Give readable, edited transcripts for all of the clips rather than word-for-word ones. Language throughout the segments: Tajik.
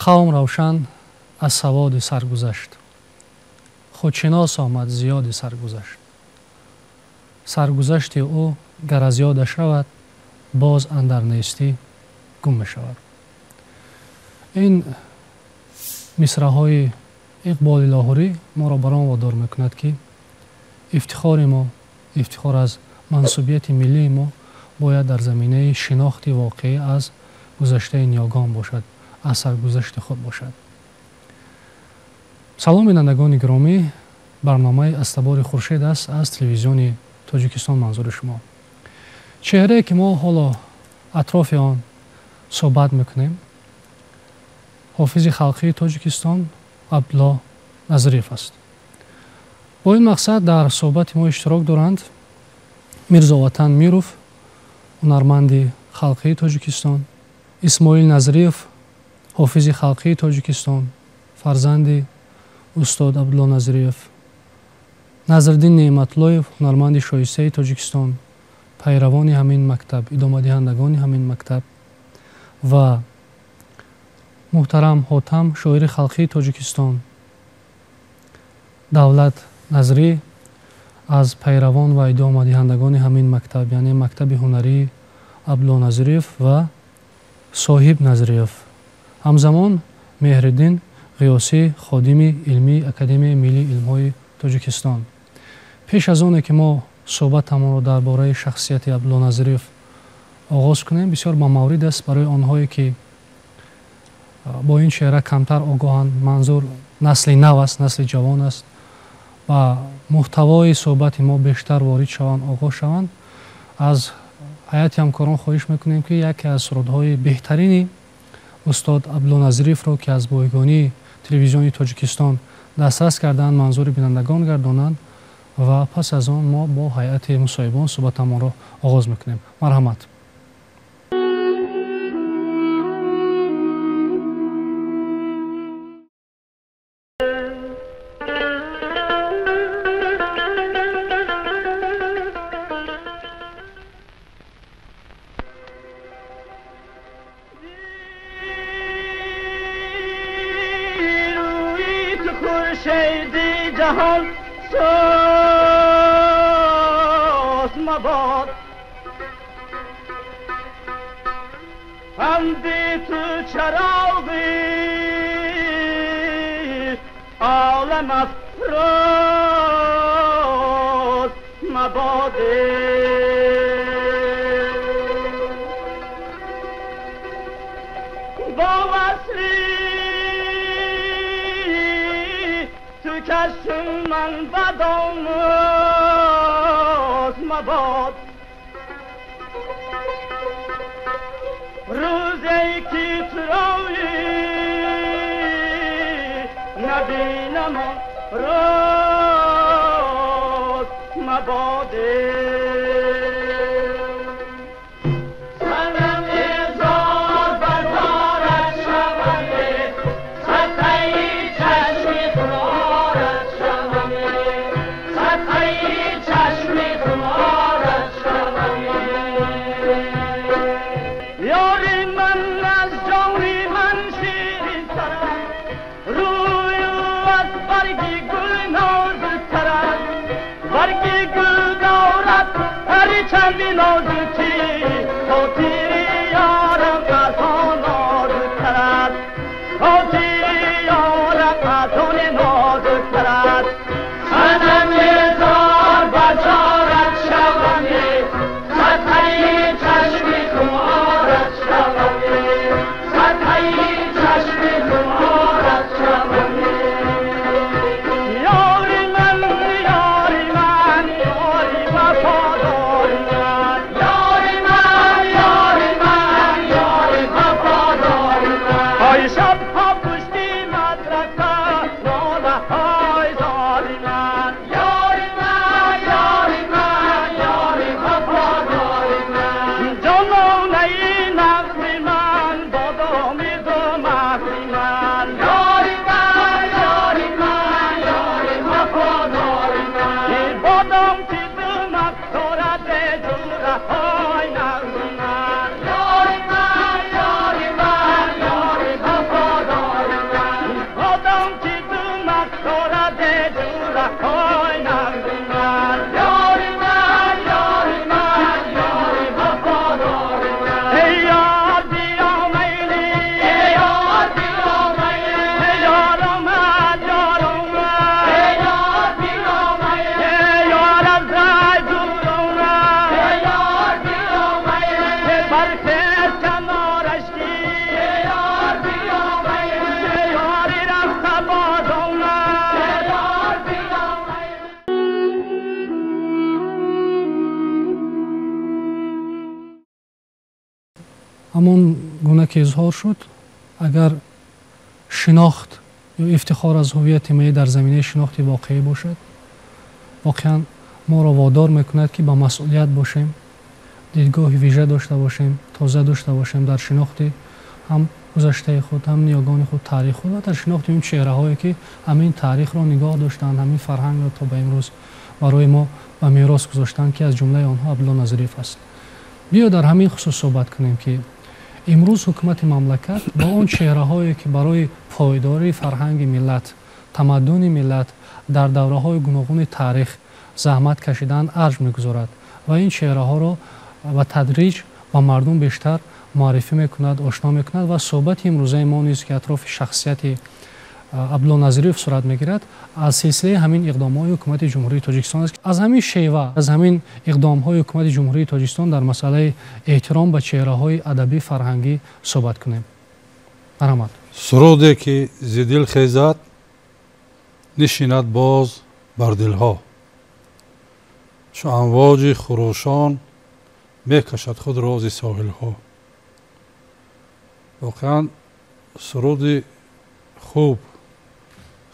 Қавм равшан аз саводи саргузашт, худшинос омад зиёди саргузашт. Саргузашти ӯ гар аз ёдаш равад, боз андар нестӣ гум мешавад. Ин мисраҳои Иқболи Лоҳурӣ моро бар он водор мекунад, ки ифтихори мо, ифтихор аз мансубияти миллии мо бояд дар заминаи шинохти воқеӣ аз гузаштаи ниёгон бошад, аз саргузашти худ бошад. Салом, бинандагони гиромӣ, барномаи аз табори Хуршед аст аз телевизиони Тоҷикистон манзури шумо. Чеҳрае ки мо ҳоло атрофи он суҳбат мекунем, ҳофизи халқии Тоҷикистон Абдулло Назриев аст. Бо ин мақсад дар суҳбати мо иштирок доранд Мирзоватан Миров, ҳунарманди халқии Тоҷикистон, Исмоил Назриев, ҳофизи халқии Тоҷикистон, фарзанди устод Абдулло Назриев, Назриддин Неъматлоев, ҳунарманди шоистаи Тоҷикистон, пайравони ҳамин мактаб, идомадиҳандагони ҳамин мактаб ва муҳтарам Ҳотам, шоири халқии Тоҷикистон, Давлат Назрӣ аз пайравон ва идомадиҳандагони ҳамин мактаб, яъне мактаби ҳунарии Абдулло Назриев ва Соҳиб Назриев. Ҳамзамон Меҳриддин Ғиёсӣ, ходими илмии Академияи миллии илмҳои Тоҷикистон. Пеш аз оне ки мо суҳбатамонро дар бораи шахсияти Абдулло Назриев оғоз кунем, бисёр ба маврид аст барои онҳое ки бо ин чеҳра камтар огоҳанд, манзур насли нав аст, насли ҷавон аст, ва муҳтавои суҳбати мо бештар ворид шаванд, огоҳ шаванд. Аз ҳайати ҳамкорон хоҳиш мекунем, ки яке аз сурудҳои беҳтарини устод Абдулло Назриевро, ки аз бойгонии телевизиони Тоҷикистон дастрас карданд, манзури бинандагон гардонанд ва пас аз он мо бо ҳайати мусоҳибон суҳбатамонро оғоз мекунем. Марҳамат. جهان سوز مباد، هم بی تو چراغی عالم افروز مباد. با وصلی کشم من بدآموز مباد، روزی که تو روی نبینم روز مباد. چندی نازکی خاطری یارم از آن نازکتر است، خاطری یارم از آن نازکتر است. صنم زار بزارت شوم، صدقه چشم خمارت شوم، صدقه چشم خمارت شوم. یاری من، یاری من، یاری وفادار، یاری من، Ҳамон гуна ки изҳор шуд, агар шинохт ё ифтихор аз ҳувияти миллӣ дар заминаи шинохти воқеӣ бошад, воқеан моро водор мекунад, ки ба масъулият бошем, дидгоҳи вижа дошта бошем, тоза дошта бошем дар шинохти ҳам гузаштаи худ, ҳам ниёгони худ, таърих худ ва дар шинохти он чеҳраҳое, ки ҳамин таърихро нигоҳ доштанд, ҳамин фарҳангро то ба имрӯз барои мо ба мерос гузоштанд, ки аз ҷумлаи онҳо Абдулло Назриев аст. Биё дар ҳамин хусус суҳбат кунем, ки имрӯз ҳукумати мамлакат ба он чеҳраҳое, ки барои пойдории фарҳанги миллат, тамаддуни миллат дар давраҳои гуногуни таърих заҳмат кашиданд, арҷ мегузорад ва ин чеҳраҳоро ба тадриҷ ба мардум бештар муаррифӣ мекунад, ошно мекунад. Ва суҳбати имрӯзаи мо низ, ки атрофи шахсияти Абдулло Назриев сурат мегирад, аз силсилаи ҳамин иқдомҳои ҳукумати Ҷумҳурии Тоҷикистон аст. Аз ҳамин шева, аз ҳамин иқдомҳои ҳукумати Ҷумҳурии Тоҷикистон дар масъалаи эҳтиром ба чеҳраҳои адабӣ фарҳангӣ суҳбат кунем. Марҳамат. Суруде ки зи дил хезад, нишинад боз бар дилҳо, чу амвоҷи хурӯшон мекашад худ рози соҳилҳо. Воқеан суруди хуб,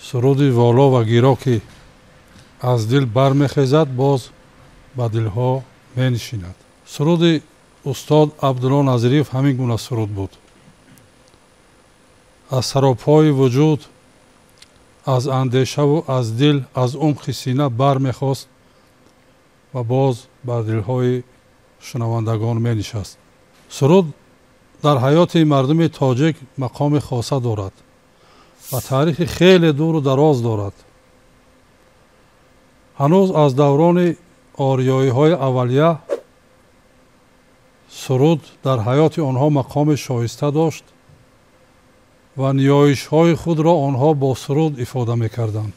суруди воло ва гиро, ки аз дил бармехезад, боз ба дилҳо менишинад. Суруди устод Абдулло Назриев ҳамин гуна суруд буд. Аз саропҳои вуҷуд, аз андешаву аз дил, аз умқи сина бармехост ва боз бар дилҳои шунавандагон менишаст. Суруд дар ҳаёти мардуми тоҷик мақоми хоса дорад ва таърихи хеле дуру дароз дорад. Ҳанӯз аз даврони ориёиҳои аввалия суруд дар ҳаёти онҳо мақоми шоиста дошт ва ниёишҳои худро онҳо бо суруд ифода мекарданд.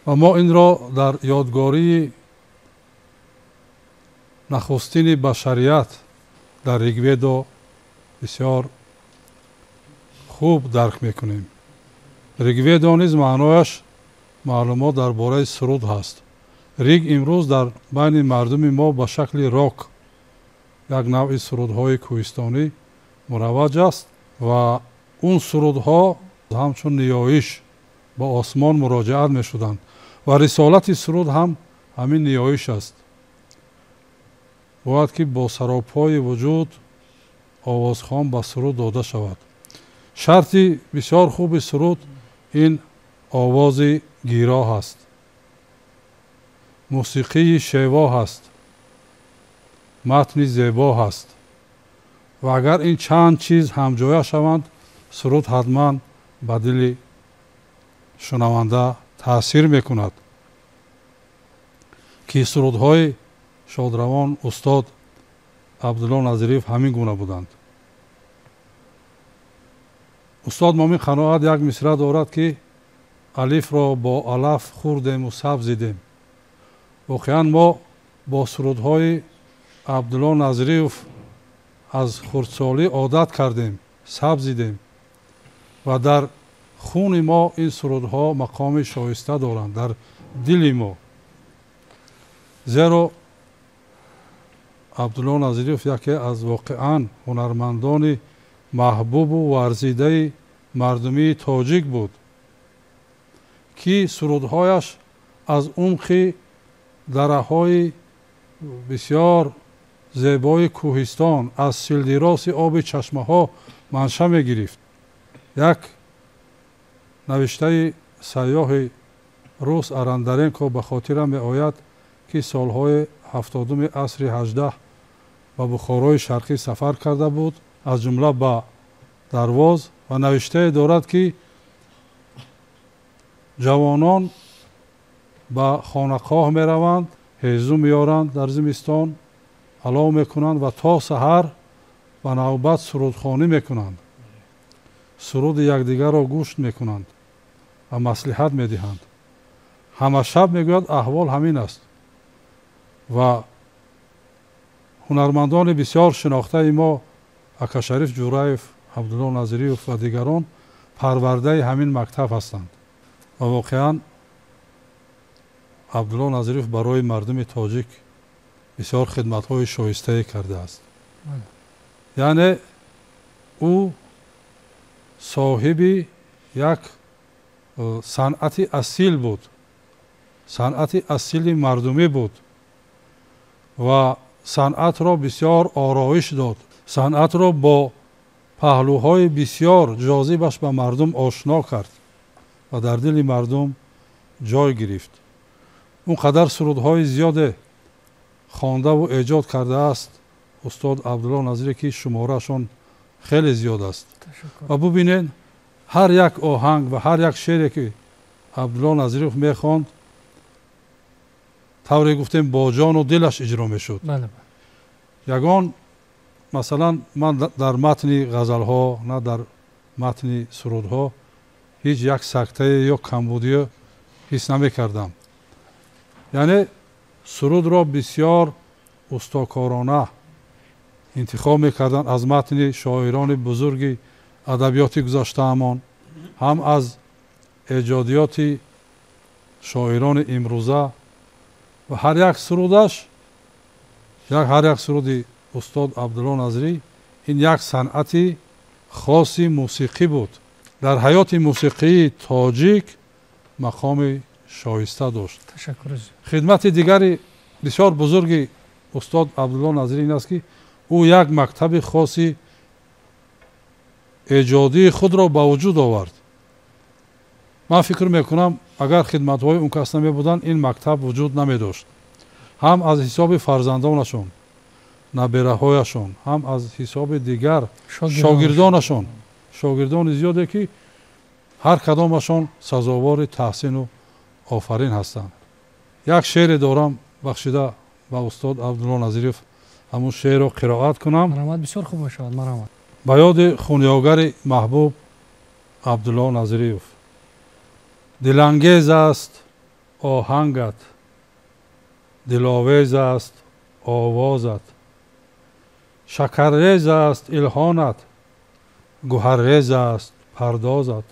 Ва мо инро дар ёдгории нахустини башарият дар Ригведо бисёр хуб дарк мекунем. Ригведо низ маънояш маълумот дар бораи суруд ҳаст. Риг имрӯз дар байни мардуми мо ба шакли рок, як навъи сурудҳои кӯҳистонӣ муравваҷ аст ва он сурудҳо ҳамчун ниёиш ба осмон муроҷиат мешуданд ва рисолати суруд ҳам ҳамин ниёиш аст. Бояд ки бо саропҳои вуҷуд овозхон ба суруд дода шавад. Шарти бисёр хуби суруд ин овози гиро ҳаст, мусиқии шево ҳаст, матни зебо ҳаст ва агар ин чанд чиз ҳамҷоя шаванд, суруд ҳатман ба дили шунаванда таъсир мекунад, ки сурудҳои шодравон устод Абдулло Назриев ҳамин гуна буданд. Устод Момин Қаноат як мисра дорад, ки алифро бо алаф хӯрдему сабзидем. Воқеан мо бо сурудҳои Абдулло Назриев аз хурдсолӣ одат кардем, сабзидем ва дар хуни мо ин сурудҳо мақоми шоиста доранд, дар дили мо. Зеро Абдулло Назриев яке аз воқеан ҳунармандони маҳбубу варзидаи мардумии тоҷик буд, ки сурудҳояш аз умқи дараҳои бисёр зебои кӯҳистон, аз силдироси оби чашмаҳо манша мегирифт. Як навиштаи сайёҳи рус Арандаренко ба хотира меояд, ки солҳои 70-уми асри 18 ба Бухорои Шарқӣ сафар карда буд, аз ҷумла ба Дарвоз, ва навиштае дорад, ки ҷавонон ба хонақоҳ мераванд, ҳезу меоранд дар зимистон, алов мекунанд ва то саҳар ба навбат сурудхонӣ мекунанд, суруди якдигарро гӯш мекунанд ва маслиҳат медиҳанд. Ҳама шаб, мегӯяд, аҳвол ҳамин аст. Ва ҳунармандони бисёр шинохтаи мо, Акашариф Ҷураев, Абдулло Назриев ва дигарон, парвардаи ҳамин мактаб ҳастанд. Ва воқеан Абдулло Назриев барои мардуми тоҷик бисёр хидматҳои шоистае кардааст. Яъне ӯ соҳиби як санъати асил буд, санъати асили мардумӣ буд ва санъатро бисёр ороиш дод, санъатро бо паҳлӯҳои бисёр ҷозибаш ба мардум ошно кард ва дар дили мардум ҷой гирифт. Он қадар сурудҳои зиёде хондаву эҷод кардааст устод Абдулло Назирӣ, ки шумораашон хеле зиёд аст. Ва бубинед, ҳар як оҳанг ва ҳар як шеъре ки Абдулло Назиров мехонд, тавре гуфтем, бо ҷону дилаш иҷро мешуд. Ягон, масалан, ман дар матни ғазалҳо, на дар матни сурудҳо ҳеҷ як сактае ё камбудие ҳис намекардам. Яъне сурудро бисёр устокорона интихоб мекарданд аз матни шоирони бузурги адабиёти гузаштаамон, ҳам аз эҷодиёти шоирони имрӯза. Ва ҳар як сурудаш, ҳар як суруди устод Абдулло Назирӣ ин як санъати хоси мусиқӣ буд. Дар ҳаёти мусиқии тоҷик мақоми шоиста дошт. Хидмати дигари бисёр бузурги устод Абдулло Назирӣ ин аст, ки ӯ як мактаби хоси эҷодии худро ба вуҷуд овард. Ман фикр мекунам, агар хидматҳои он кас намебуданд, ин мактаб вуҷуд намедошт. Ҳам аз ҳисоби фарзандонашон, набераҳояшон, ҳам аз ҳисоби дигар шогирдонашон, шогирдони зиёде ки ҳар кадомашон сазовори таҳсину офарин ҳастанд. Як шеъре дорам бахшида ба устод Абдулло Назиров, ҳамун шеърро қироат кунам. Марҳамат, бисёр хуб мешавад. Марҳамат. Ба ёди хунёгари маҳбуб Абдулло Назириев. Дилангез аст оҳангат, диловез аст овозат, шакаррез аст илҳонат, гуҳаррез аст пардозат.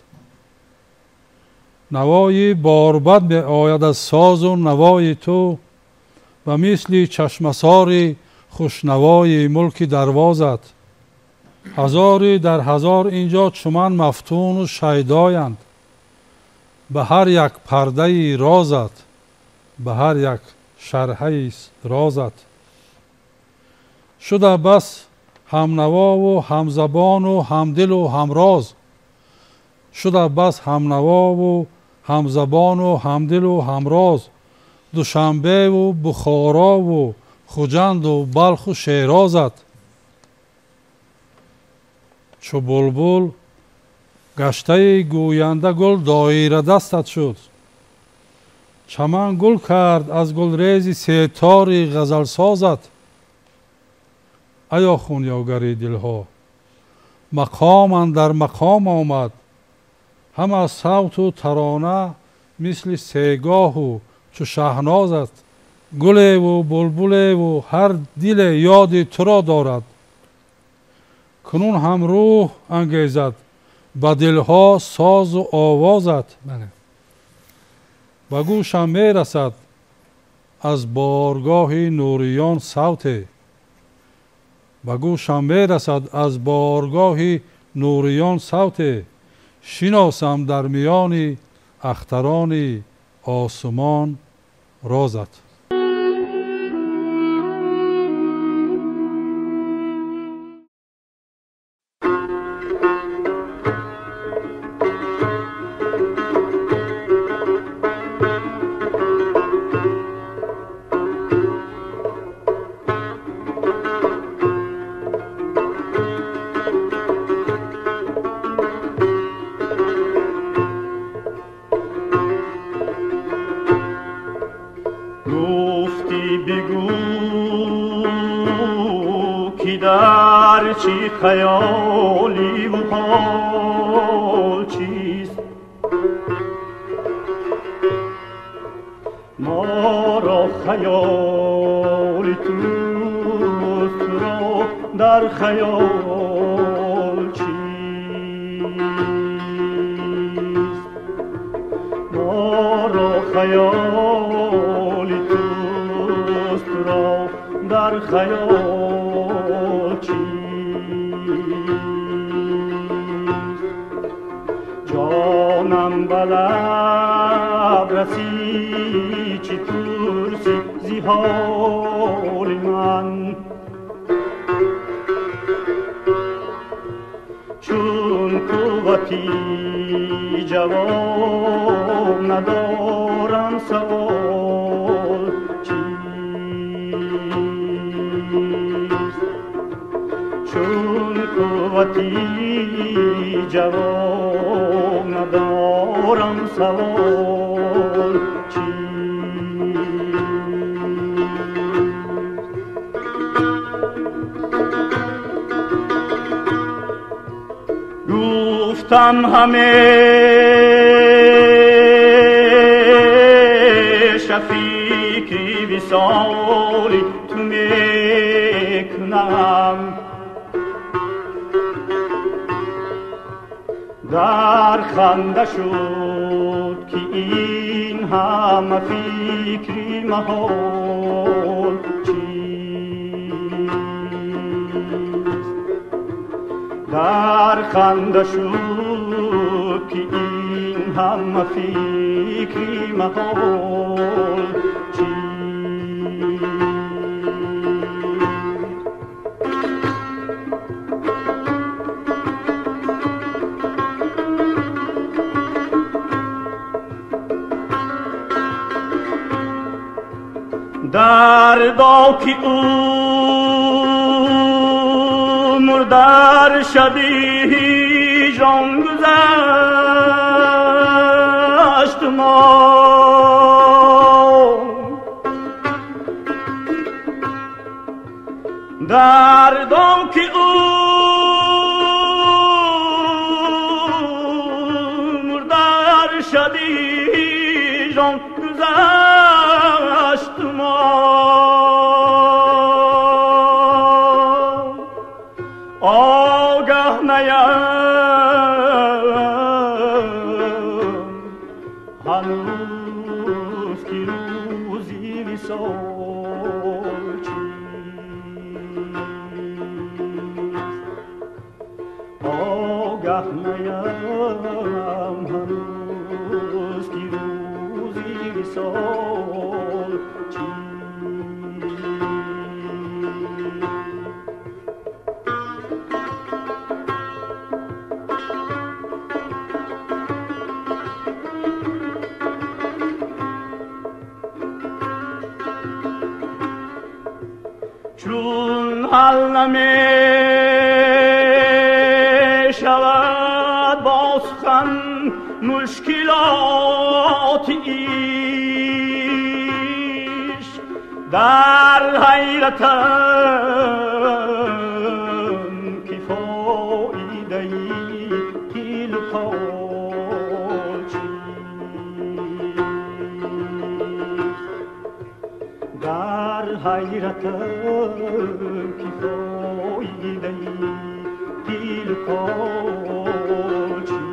Навои борбад меояд аз созу навои ту, ба мисли чашмасори хушнавои мулки дарвозат. Ҳазори дар ҳазор инҷо чуман мафтуну шайдоянд, ба ҳар як пардаи розат, ба ҳар як шарҳаи розат. Шуда бас ҳамнавову ҳамзабону ҳамдилу ҳамроз, шуда бас ҳамнавову ҳамзабону ҳамдилу ҳамроз. Душанбеву Бухорову Хуҷанду Балху Шерозат. Чу булбул гаштаи гӯянда гул доирадастат шуд, чаман гул кард аз гулрези сетори ғазалсозат. Аё хунёгари дилҳо, мақом андар мақом омад, ҳама савту тарона мисли сегоҳу чу шаҳнозат. Гулеву булбулеву ҳар диле ёди туро дорад, кунун ҳам рӯҳ ангезад ба дилҳо созу овозат. Ба гӯшам мерасад аз боргоҳи нуриён савте, ба гӯшам мерасад аз боргоҳи нуриён савте. Шиносам дар миёни ахтарони осмон розат. خیالی و حال چیست؟ ما را خیال توست را در خیال چیست؟ ما را خیال توست را در خیال چیست؟ Чун ба лаб расӣ, чӣ пурсӣ зи ҳоли ман? Чун қуввати ҷавоб надорам, савол чист? Чун қуввати ҷавоб надорам, савол чист? Гуфтам ҳамеша фикри висоли ту мекунам, дар ханда шуд ки ин ҳама фикри маҳол чист? Дар ханда шуд ки ин ҳама фикри маҳол чист? Дардо ки умр дар шаби ҳиҷрон гузашт мо, дардо ки умр дар шаби ҳиҷрон гузашт мо, огаҳ наям ҳанӯз ки рӯзи висол чист? Огаҳ наям ҳанӯз ки рӯзи висол чист? Чун ҳал намешавад бо сухан мушкилоти ишқ, дар ҳайратам ки фоидаи қилу қол чист? Дар ҳайратам ки фоидаи қилу қол чист?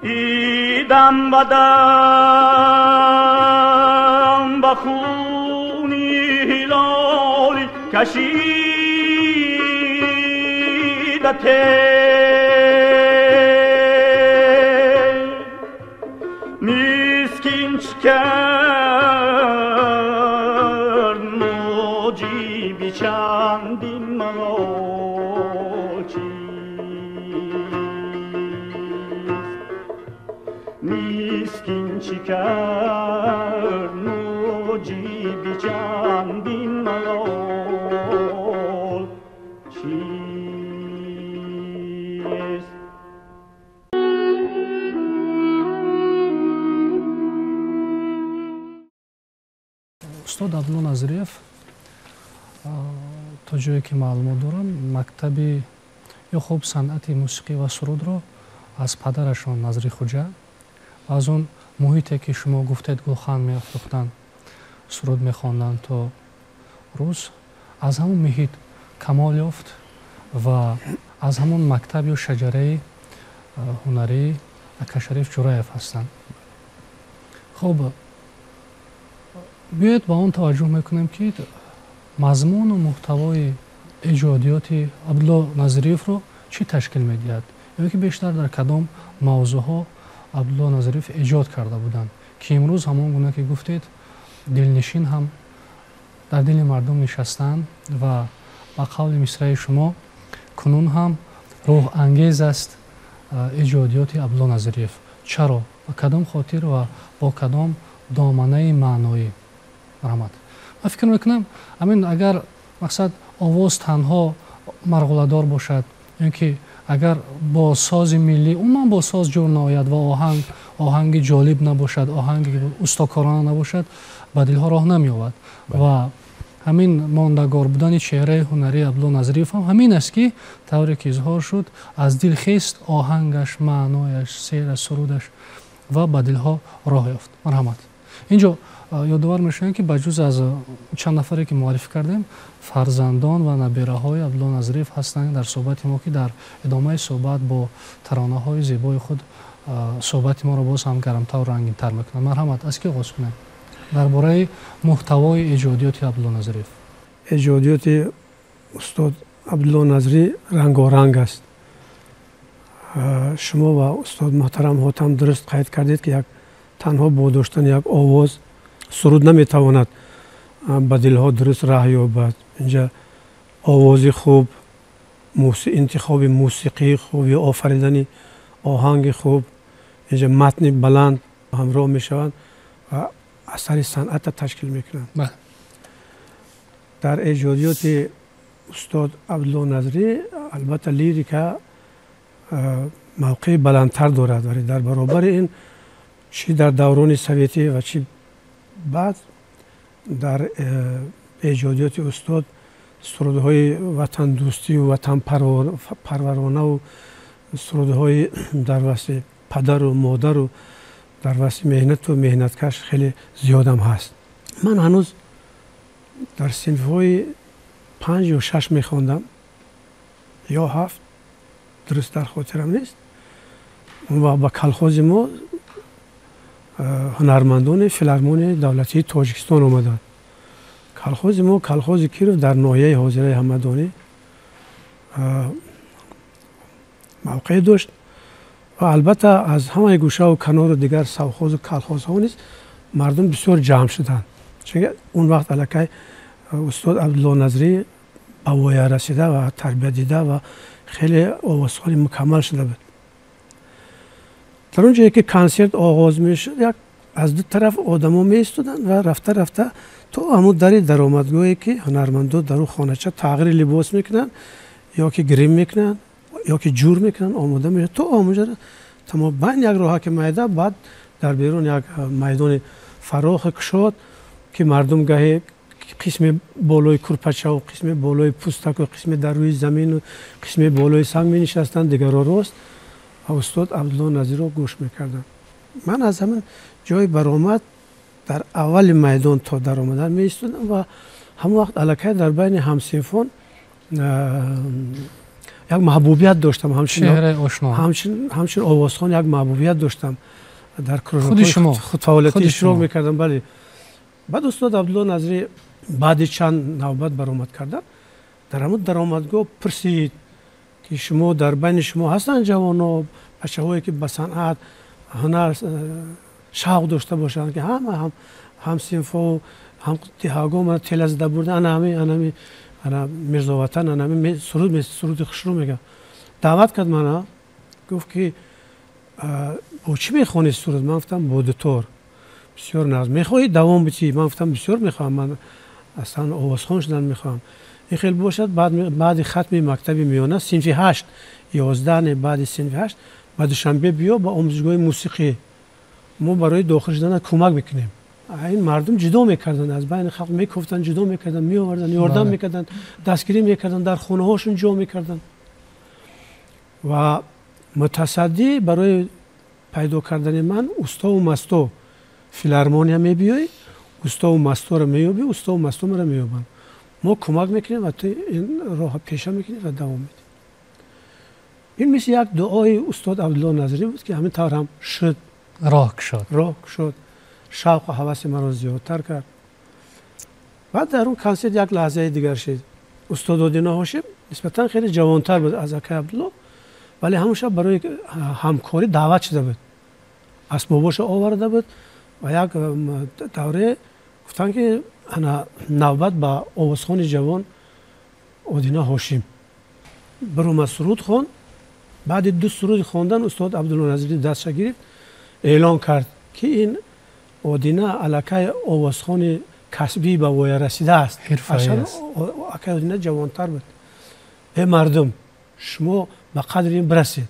Идам ба дам ба хуни ҳилоли кашида мискин чӣ кард муҷиби чандин малол чист? Мискин чӣ кард муҷиби чандин малол чист? Устод Абдулло Назриев, то ҷое ки маълумот дорам, мактаби ё хуб санъати мусиқӣ ва сурудро аз падарашон Назри Хуҷа ва аз он муҳите ки шумо гуфтед гулхан меафрӯхтанд, суруд мехонданд то рӯз, аз ҳамон муҳит камол ёфт ва аз ҳамон мактаб ё шаҷараи ҳунарӣ Акашариф Ҷураев ҳастанд. Хуб, биёед ба он таваҷҷӯҳ мекунем, ки мазмуну муҳтавои эҷодиёти Абдулло Назриевро чӣ ташкил медиҳад, ё ки бештар дар кадом мавзӯъҳо Абдулло Назриев эҷод карда буданд, ки имрӯз ҳамон гуна ки гуфтед, дилнишин ҳам дар дили мардум нишастанд ва ба қавли мисраи шумо кунун ҳам рӯҳангез аст эҷодиёти Абдулло Назриев. Чаро, ба кадом хотир ва бо кадом доманаи маъноӣ? Марҳамат. Ман фикр мекунам, ҳамин агар мақсад овоз танҳо марғуладор бошад, ё ки агар бо сози миллӣ, умуман бо соз ҷур наояд ва оҳанги ҷолиб набошад, оҳанги устокорона набошад, ба дилҳо роҳ намеёбад. Ва ҳамин мондагор будани чеҳраи ҳунарии Абдулло Назриев ҳам ҳамин аст, ки тавре ки изҳор шуд, аз дил хест оҳангаш, маънояш, сераш, сурудаш ва ба дилҳо роҳ ёфт. Марҳамат. Инҷо ёдовар мешавем, ки ба ҷуз аз чанд нафаре ки муаррифӣ кардем, фарзандон ва набираҳои Абдулло Назриев ҳастанд дар суҳбати мо, ки дар идомаи суҳбат бо таронаҳои зебои худ суҳбати моро боз ҳам гармтару рангинтар мекунанд. Марҳамат, аз ки оғоз кунем дар бораи муҳтавои эҷодиёти Абдулло Назриев? Эҷодиёти устод Абдулло Назрӣ рангоранг аст. Шумо ва устод муҳтарам Ҳотам дуруст қайд кардед, ки як танҳо бо доштани як овоз суруд наметавонад ба дилҳо дуруст раҳ ёбад. Инҷа овози хуб, интихоби мусиқии хуб ё офаридани оҳанги хуб, инҷа матни баланд ҳамроҳ мешаванд ва асари санъатро ташкил мекунанд. Дар эҷодиёти устод Абдулло Назрӣ албатта лирика мавқеи баландтар дорад, вале дар баробари ин чӣ дар даврони советӣ ва чӣ баъд дар эҷодиёти устод сурудҳои ватандӯстию ватанпарваронаву сурудҳои дар васфи падару модару дар васфи меҳнату меҳнаткаш хеле зиёдам ҳаст. Ман ҳанӯз дар синфҳои 5 ё 6 мехондам ё 7, дуруст дар хотирам нест. Он вақт ба колхози мо ҳунармандони филармонияи давлатии Тоҷикистон омаданд. Колхози мо, колхози Киров дар ноҳияи ҳозираи Ҳамадонӣ мавқеъ дошт ва албатта аз ҳамаи гӯшаву канору дигар совхозу колхозҳо низ мардум бисёр ҷамъ шуданд. Чунки он вақт аллакай устод Абдулло Назрӣ ба воя расида ва тарбия дида ва хеле овозхони мукаммал шуда буд. Дар он ҷое ки консерт оғоз мешуд, як аз ду тараф одамо меистоданд ва рафта рафта то ҳамун дари даромадгоҳе ки ҳунармандо дар он хонача тағйири либос мекунанд ё ки грим мекунанд ё ки ҷур мекунанд, омода мешаванд то ҳамунҷо тамом байн як роҳаки майда, баъд дар берун як майдони фарохи кушод, ки мардум гаҳе қисме болои курпачаву қисме болои пӯстаку қисме дар рӯи замину қисме болои санг менишастанд, дигарро рост, ва устод Абдулло Назриро гӯш мекарданд. Ман аз ҳамин ҷои баромад дар аввали майдон то даромадан меистодам ва ҳамон вақт аллакай дар байни ҳамсинфон як маҳбубият доштам, ҳамчун овозхон як маҳбубият доштам. Дар кружокҳои худфаъолиятӣ иштирок мекардам. Бале. Баъд устод Абдулло Назрӣ баъди чанд навбат баромад кардам, дар ҳамон даромадгоҳ пурсид, ки шумо дар байни шумо ҳастанд ҷавоно, бачаҳое ки ба санъат, ҳунар шавқ дошта бошанд, ки ҳама ҳамсинфо, ҳам деҳагон мана тела зада бурда, ана ҳами, ана ҳами, ана Мирзоватан, ана ҳами суруди хушрӯ мегӯяд. Даъват кард мана, гуфт ки бо чӣ мехонӣ суруд? Ман гуфтам бо дутор. Бисёр нағз. Мехоҳӣ давом битӣ? Ман гуфтам бисёр мехоҳам, ман аслан овозхон шудан мехоҳам. Ин хел бошад, баъди хатми мактаби миёна синфи 8, 11 не, баъди синфи 8 ба Душанбе биё ба омӯзишгоҳи мусиқӣ, мо барои дохил шуданат кӯмак мекунем. Ин мардум ҷудо мекарданд, аз байни халқ мекуфтанд, ҷудо мекарданд, меоварданд, ёрдам мекарданд, дастгирӣ мекарданд, дар хонаҳошон ҷо мекарданд. Ва мутасаддӣ барои пайдо кардани ман устову масто филармония мебиёӣ, устову масторо меёбӣ, устову масто маро меёбанд. Мо кӯмак мекунем ва ту ин роҳа пеша мекунӣ ва давом медиҳӣ. Ин мисли як дуои устод Абдулло Назарӣ буд, ки ҳамин тавр ҳам шуд. Роҳ кушод. Роҳ кушод, шавқу ҳаваси маро зиёдтар кард. Баъд дар он консерт як лаҳзаи дигар шид. Устод Одина Ҳошим нисбатан хеле ҷавонтар буд аз акай Абдулло, вале ҳамон шаб барои ҳамкорӣ даъват шуда буд, асбобошо оварда буд ва як давре гуфтанд, ки ана навбат ба овозхони ҷавон Одина Ҳошим. Биромад, суруд хонд. Баъди ду суруди хондан устод Абдулло Назирӣ дастша гирифт, эълон кард, ки ин Одина аллакай овозхони касбӣ ба воя расидааст. Акай Одина ҷавонтар буд. Э мардум, шумо ба қадри ин бирасед,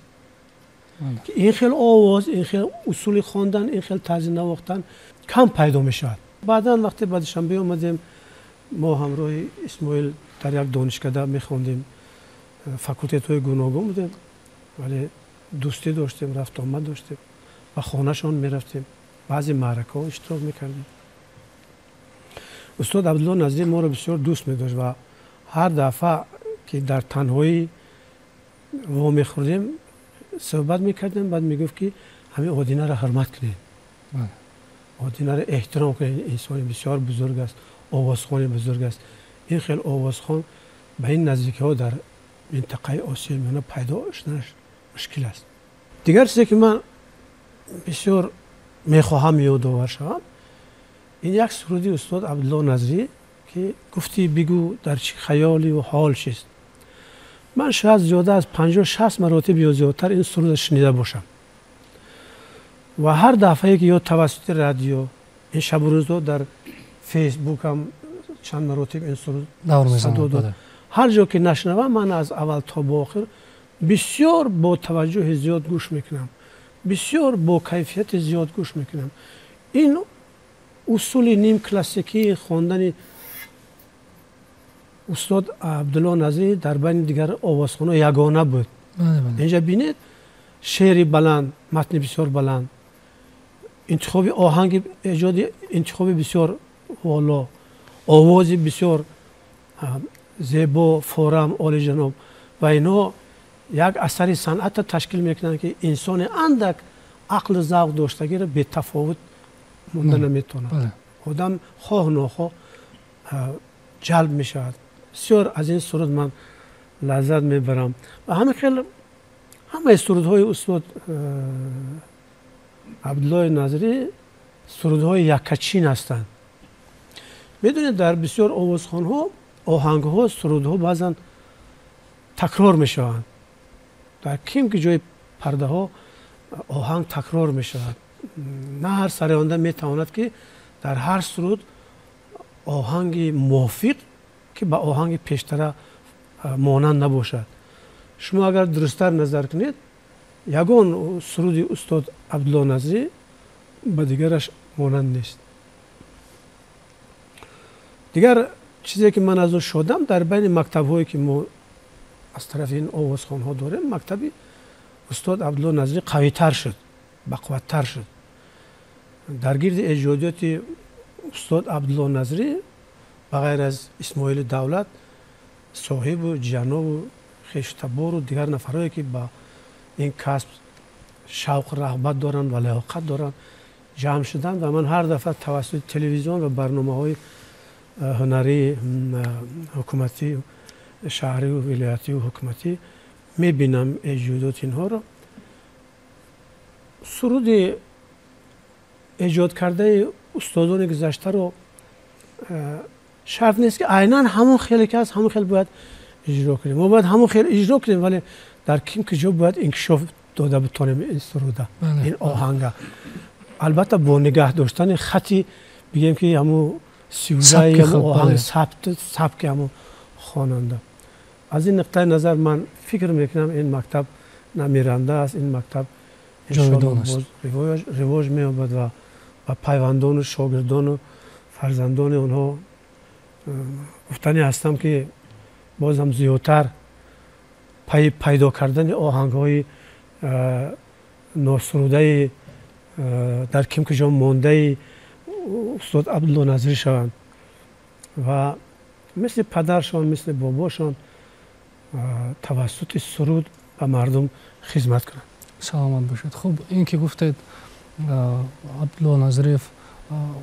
ки ин хел овоз, ин хел усули хондан, ин хел тарзи навохтан кам пайдо мешавад. Баъдан вақте ба Душанбе омадем, мо ҳамроҳи Исмоил дар як донишкада мехондем, факултетҳои гуногун будем, вале дӯстӣ доштем, рафтуомад доштем, ба хонашон мерафтем, баъзе маъракаҳо иштирок мекардем. Устод Абдулло Назирӣ моро бисёр дӯст медошт ва ҳар дафъа ки дар танҳоӣ вомехӯрдем, суҳбат мекардем, баъд мегуфт, ки ҳамин Одинаро ҳурмат кунед, Одинаро эҳтиром кунед, инсони бисёр бузург аст, овозхони бузург аст. Ин хел овозхон ба ин наздикиҳо дар минтақаи Осиёи Миёна пайдо шуданаш мушкил аст. Дигар чизе, ки ман бисёр мехоҳам ёдовар шавам, ин як суруди устод Абдулло Назрӣ, ки гуфтӣ бигӯ дар чӣ хаёливу ҳол чист. Ман шояд зиёда аз 50-60 маротиб ё зиёдтар ин сурудро шунида бошам ва ҳар дафъае ки ё тавассути радио, ин шабу рӯзҳо дар Фейсбукам чанд маротиб ин суруд садо дод, ҳар ҷо ки нашнавам, ман аз аввал то ба охир бисёр бо таваҷҷӯҳи зиёд гӯш мекунам, бисёр бо кайфияти зиёд гӯш мекунам. Ин усули нимклассикии хондани устод Абдулло Назирӣ дар байни дигар овозхонҳо ягона буд. Инҷа бинед, шеъри баланд, матни бисёр баланд, интихоби оҳанги эҷоди интихоби бисёр воло, овози бисёр зебо, форам, олиҷаноб, ва инҳо як асари санъатро ташкил мекунанд, ки инсони андак ақлу завқ доштагиро бетафовут монда наметавонад. Одам хоҳ нохоҳ ҷалб мешавад. Бисёр аз ин суруд ман лаззат мебарам ва ҳамин хел ҳамаи сурудҳои устод Абдуллои Назирӣ сурудҳои яккачин ҳастанд. Медонед, дар бисёр овозхонҳо оҳангҳо, сурудҳо баъзан такрор мешаванд. Дар ким ки ҷои пардаҳо оҳанг такрор мешавад. На ҳар сароянда метавонад, ки дар ҳар суруд оҳанги мувофиқ, ки ба оҳанги пештара монанд набошад. Шумо агар дурусттар назар кунед, ягон суруди устод Абдулло Назирӣ ба дигараш монанд нест. Дигар чизе, ки ман аз ӯ шодам, дар байни мактабҳое, ки мо аз тарафи ин овозхонҳо дорем, мактаби устод Абдулло Назирӣ қавитар шуд, бақувваттар шуд. Дар гирди эҷодиёти устод Абдулло Назирӣ ба ғайр аз Исмоили Давлат, соҳибу ҷиянову хештабору дигар нафарое, ки ба ин касб шавқу рағбат доранд ва лаёқат доранд, ҷамъ шуданд ва ман ҳар дафъа тавассути телевизион ва барномаҳои ҳунарии ҳукуматӣ, шаҳриву вилоятию ҳукуматӣ мебинам эҷодиёти инҳоро. Суруди эҷодкардаи устодони гузаштаро шарт нест, ки айнан ҳамон хеле ки аст, ҳамон хел бояд иҷро кунем. Мо бояд ҳамон хел иҷро кунем, вале дар ким ки ҷо бояд инкишоф дода битонем ин суруда, ин оҳанга, албатта бо нигаҳ доштани хати, бигем ки, ҳамун сюжаи оҳанг, сабки ҳамун хонанда. Аз ин нуқтаи назар ман фикр мекунам, ин мактаб намиранда аст, ин мактаб ривоҷ меёбад ва ба пайвандону шогирдону фарзандони онҳо гуфтанӣ ҳастам, ки бозам зиёдтар пайдо кардани оҳангҳои носурудаи дар ким ки ҷо мондаи устод Абдулло Назирӣ шаванд ва мисли падаршон, мисли бобошон тавассути суруд ба мардум хизмат кунанд. Саломат бошед. Хуб, ин ки гуфтед Абдулло Назриев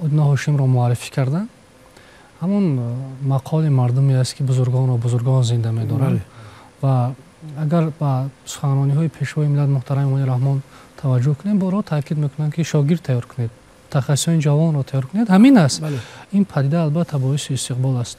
Одина Ҳошимро муаррифӣ карданд, ҳамон мақоли мардуме аст, ки бузургонро бузургон зинда медоранд ва агар ба суханрониҳои пешвои миллат муҳтарам Эмомалӣ Раҳмон таваҷҷӯҳ кунем, борҳо таъкид мекунанд, ки шогирд тайёр кунед, мутахассисони ҷавонро тайёр кунед. Ҳамин аст. Ин падида албатта боиси истиқбол аст.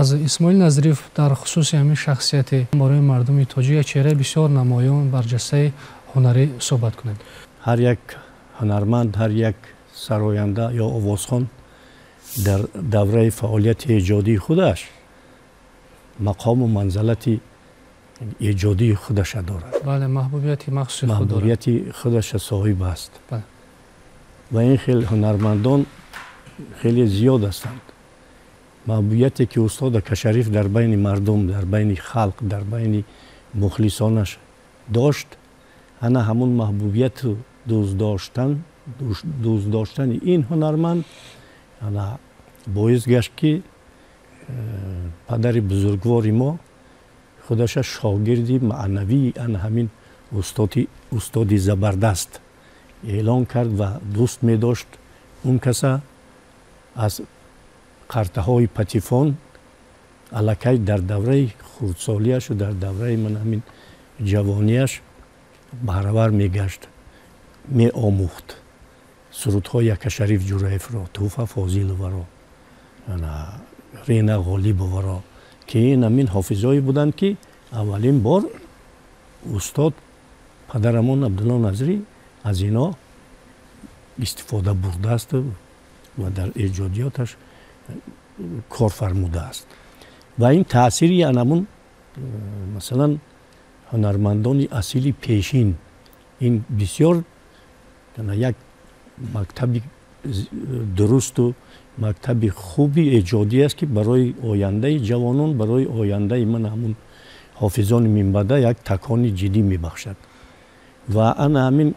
Аз Исмоил Назриев дар хусуси ҳамин шахсияти барои мардуми тоҷик як чеҳраи бисёр намоён барҷастаи ҳунарӣ суҳбат кунед. Ҳар як ҳунарманд, ҳар як сароянда ё овозхон дар давраи фаъолияти эҷодии худаш мақому манзалати эҷодии худаша дорад. Бале, маҳбубияти махсуси худ дорад. Маҳбубияти худаша соҳиб аст. Ва ин хел ҳунармандон хеле зиёд ҳастанд. Маҳбубияте ки устод Акашариф дар байни мардум, дар байни халқ, дар байни мухлисонаш дошт, ана ҳамун маҳбубияту дӯст доштани ин ҳунарманд ана боис гашт, ки падари бузургвори мо худаша шогирди маънавии ана ҳамин устоди забардаст эълон кард ва дӯст медошт он каса. Аз қартаҳои патефон аллакай дар давраи хурдсолиашу дар давраи ман ҳамин ҷавониаш баҳравар мегашт, меомӯхт сурудҳои Акашариф Ҷураевро, Туҳфа Фозиловаро, Рена Ғолибоваро, ки ин ҳамин ҳофизое буданд, ки аввалин бор устод падарамон Абдулло Назрӣ аз ино истифода бурдааст ва дар эҷодиёташ кор фармудааст. Ва ин таъсири анамун масалан ҳунармандони асили пешин, ин бисёр як мактаби дурусту мактаби хуби эҷодӣ аст, ки барои ояндаи ҷавонон, барои ояндаи ман ҳамун ҳофизони минбаъда як такони ҷиддӣ мебахшад. Ва ана ҳамин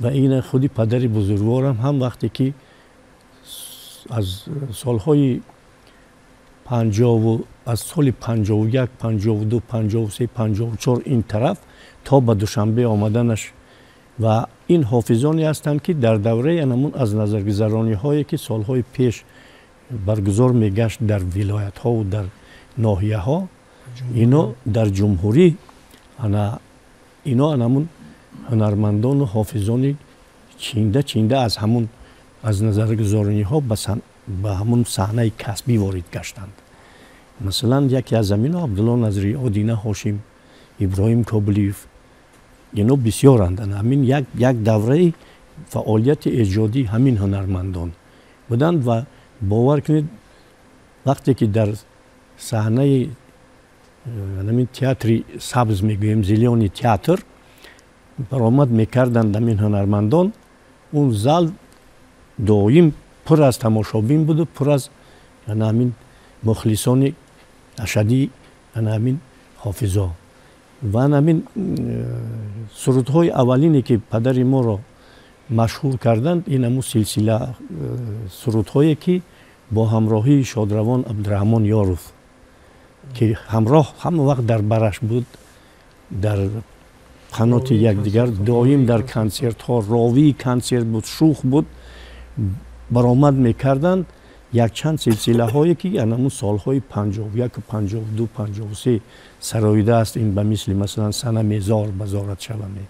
ва ина худи падари бузургворам ҳам вақте ки аз солҳои аз соли 51, 52, 53, 54 ин тараф то ба Душанбе омаданаш, ва ин ҳофизоне ҳастанд, ки дар давраи анамун аз назаргузарониҳое ки солҳои пеш баргузор мегашт дар вилоятҳову дар ноҳияҳо, ино дар ҷумҳурӣ ино анамун ҳунармандону ҳофизони чинда чинда аз ҳамун аз назаргузориниҳо ба ҳамун саҳнаи касбӣ ворид гаштанд. Масалан, яке аз ҳамино Абдулло Назрӣ, Одина Ҳошим, Иброҳим Кобулиев, ино бисёранд. Ҳамин як давраи фаъолияти эҷодӣ ҳамин ҳунармандон буданд. Ва бовар кунед, вақте ки дар саҳнаи ҳамин театри сабз мегӯем, зелёный театр, баромад мекарданд ҳамин ҳунармандон, он зал доим пур аз тамошобин буду пур аз ҳамин мухлисони ашадии ҳамин ҳофизо. Ва ҳамин сурудҳои аввалине ки падари моро машҳур карданд, ин ҳамун силсила сурудҳое ки бо ҳамроҳии шодравон Абдураҳмон Ёров, ки ҳамроҳ ҳама вақт дар бараш буд, дар қаноти якдигар доим дар консертҳо ровии консерт буд, шӯх буд, баромад мекарданд. Якчанд силсилаҳое ки анамун солҳои 51, 52, 53 сароидааст. Ин ба мисли масалан сана мезор ба зорат шаваме,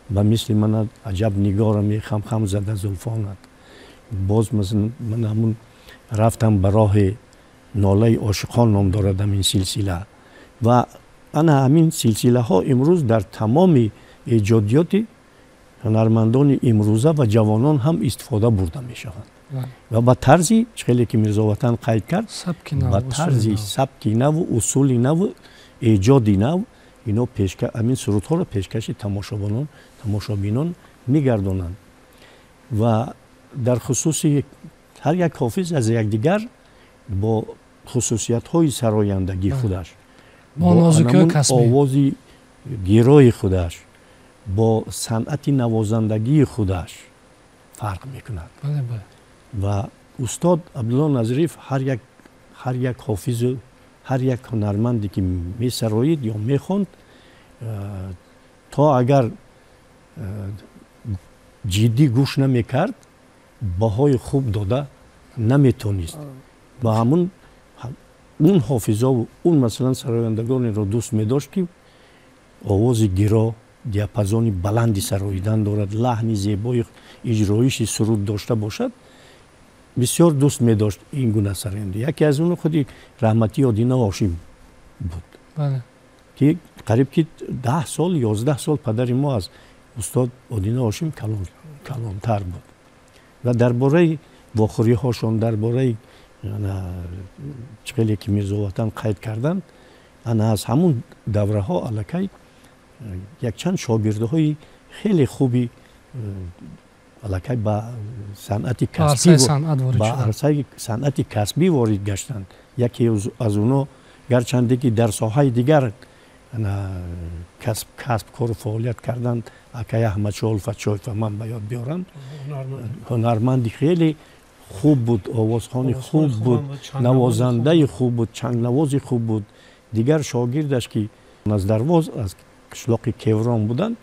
ба мисли мана аҷаб нигораме хамхам зада зулфонат, боз масалан ман ҳамун рафтам ба роҳи нолаи ошиқон ном дорад ҳамин силсила. Ва ана ҳамин силсилаҳо имрӯз дар тамоми эҷодиёти ҳунармандони имрӯза ва ҷавонон ҳам истифода бурда мешаванд. Ва ба тарзи хеле ки Мирзоватан қайд кард, ба тарзи сабки наву усули наву эҷоди нав ино ҳамин сурудҳоро пешкаши тамошобинон мегардонанд. Ва дар хусуси ҳар як ҳофиз аз якдигар бо хусусиятҳои сарояндагии худаш, бо овози гирои худаш, бо санъати навозандагии худаш фарқ мекунад. Ва устод Абдулло Назриев ҳар як ҳофизу ҳар як ҳунарманде ки месароид ё мехонд, то агар ҷиддӣ гӯш намекард, баҳои хуб дода наметонист. Ва ҳамун он ҳофизову он масалан сарояндагонеро дӯст медошт, ки овози гиро, диапазони баланди сароидан дорад, лаҳни зебои иҷроиши суруд дошта бошад, бисёр дӯст медошт ин гуна сароянда. Яке аз онҳо худи раҳматии Одина Ҳошим буд, ки қариб ки 10 сол, 11 сол падари мо аз устод Одина Ҳошим калонтар буд. Ва дар бораи вохӯриҳошон, дар бораи чӣ хеле ки Мирзоватан қайд карданд, ана аз ҳамун давраҳо аллакай якчанд шогирдҳои хеле хуби аллакай ба санъати касбӣ, ба арсаи санъати касбӣ ворид гаштанд. Яке аз онҳо, гарчанде ки дар соҳаи дигар касб кору фаъолият карданд, акай Аҳмадшоҳ Улфатшоев ман ба ёд биёрам, ҳунарманди хеле хуб буд, овозхони хуб буд, навозандаи хуб буд, чангнавози хуб буд. Дигар шогирдаш, ки аз Дарвоз, аз қишлоқи Кеврон буданд,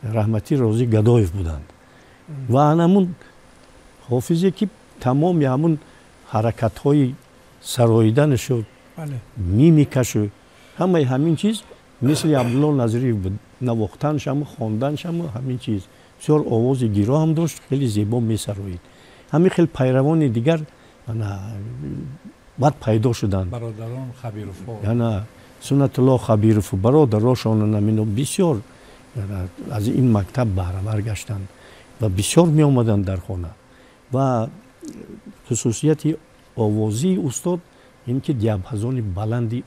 раҳматӣ Розӣ Гадоев буданд. Ва анамун ҳофизе, ки тамоми ҳамун ҳаракатҳои сароиданашу, мимикашу, ҳамаи ҳамин чиз мисли Абдулло Назриев буд. Навохтаншаму хонданшаму ҳамин чиз. Бисёр овози гиро ҳам дошт, хеле зебо месароид. Ҳамин хел пайравони дигар баъд пайдо шуданд. Бародарон Хабировҳо. Ана Суннатулло Хабирову бародарошон амино бисёр аз ин мактаб баҳравар гаштанд ва бисёр меомаданд дар хона. Ва хусусияти овозии устод ин ки диапазони баланди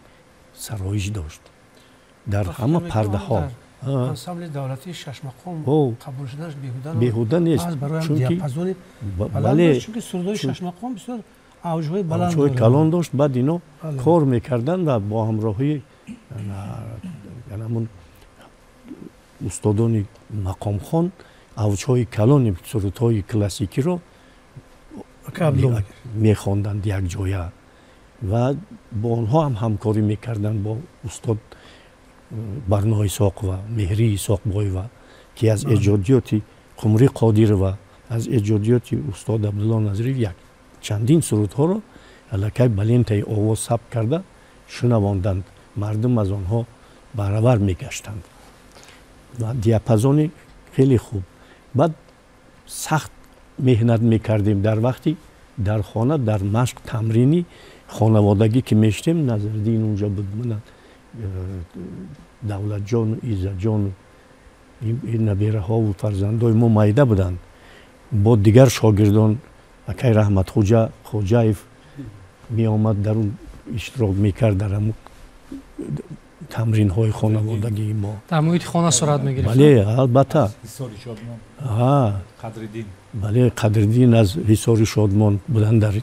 сароиш дошт дар ҳама пардаҳо. Ансамбли давлатии шашмақом қабул шуданаш беҳуда нест. Диапазони баланд, чунки сурудҳои шашмақом бисёр авҷҳои баланд авҷҳои калон дошт. Баъд ино кор мекарданд ва бо ҳамроҳии ҳамун устодони мақомхон авҷҳои калони сурудҳои классикиро мехонданд якҷоя ва бо онҳо ҳам ҳамкорӣ мекарданд, бо устод Барно Исоқова, Меҳрӣ Исоқбоева, ки аз эҷодиёти Қумрӣ Қодирова, аз эҷодиёти устод Абдулло Назриев як чандин сурудҳоро аллакай ба лентаи овоз сабт карда шунавонданд. Мардум аз онҳо баравар мегаштанд ва диапазони хеле хуб. Баъд сахт меҳнат мекардем дар вақти дар хона, дар машқ тамрини хонаводагӣ ки мешитем, Назриддин унҷа буд, мана Давлатҷону Иззатҷону набераҳову фарзандои мо майда буданд. Бо дигар шогирдон, акай Раҳматхоҷа Хоҷаев меомад, дар он иштирок мекард дар ҳамун тамринҳои хонаводагии мо. Дар муҳити хона сурат мегирифт? Бале, албатта. Бале, Қадриддин аз Ҳисори Шодмон буданд, дар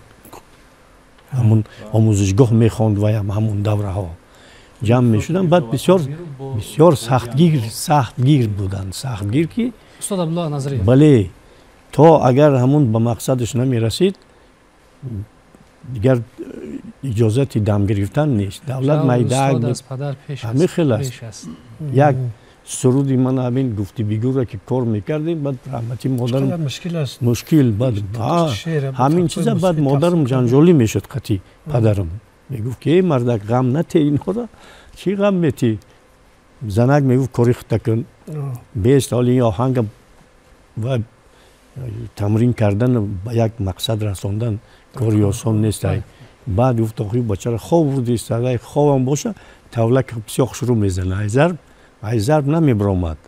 ҳамун омӯзишгоҳ мехонд ва ҳамун давраҳо ҷамъ мешуданд. Баъд бисёр бисёр сахтгир буданд, сахтгир ки устод Абдулло Назриев. Бале, то агар ҳамун ба мақсадаш намерасид, дигар иҷозати дам гирифтан нест. Давлат майдаак ҳамин хел аст. Як суруди ман ҳамин гуфти бигӯра ки кор мекардем, баъд раҳмати модарам мушкил, баъд ҳамин чиза, баъд модарам ҷанҷолӣ мешуд қатъи падарам. Мегуфт ки эй мардак, ғам нате инҳоро, чӣ ғам метӣ? Занак мегуфт кори худта кун, бест ҳоли ин оҳанга ва тамрин кардан ба як мақсад расондан кори осон нест. Баъд гуфт охи бачара хоб бурдист, ай хобам боша тавлак бисёр шурӯъ мезана, ай зарб намебаромад.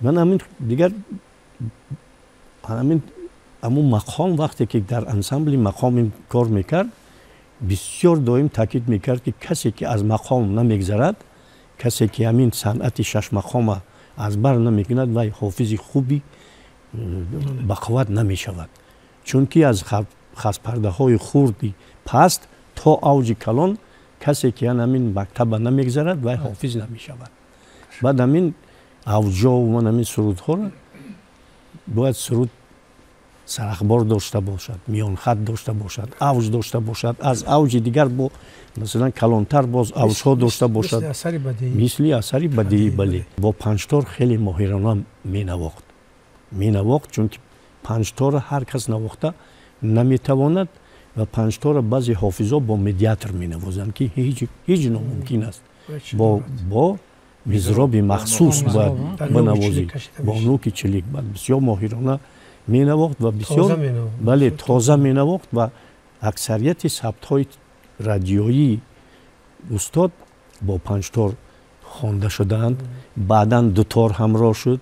Ман ҳамин дигар ҳамин ҳамун мақом, вақте ки дар ансамбли мақом кор мекард, бисёр доим таъкид мекард, ки касе ки аз мақом намегзарад, касе ки ҳамин санъати шашмақома аз бар намекунад, вай ҳофизи хуби бақувват намешавад. Чунки аз хаспардаҳои хурди паст то авҷи калон касе ки ҳамин мактаба намегзарад, вай ҳофиз намешавад. Баъд ҳамин авҷову ман ҳамин сурудҳоро бояд суруд сарахбор дошта бошад, миёнхат дошта бошад, авҷ дошта бошад, аз авҷи дигар бо масалан калонтар боз авҷҳо дошта бошад, мисли асари бадиӣ. Бале, бо панҷтор хеле моҳирона менавохт, чунки панҷторро ҳар кас навохта наметавонад ва панҷторро баъзе ҳофизо бо медиатор менавозанд, ки ҳеҷ номумкин аст. Бо мизроби махсус бояд бинавозӣ, бо нуки чилик. Баъд бисёр моҳирона менавохт ва бисёр, бале, тоза менавохт ва аксарияти сабтҳои радиоии устод бо панҷтор хонда шудаанд. Баъдан дутор ҳамроҳ шуд,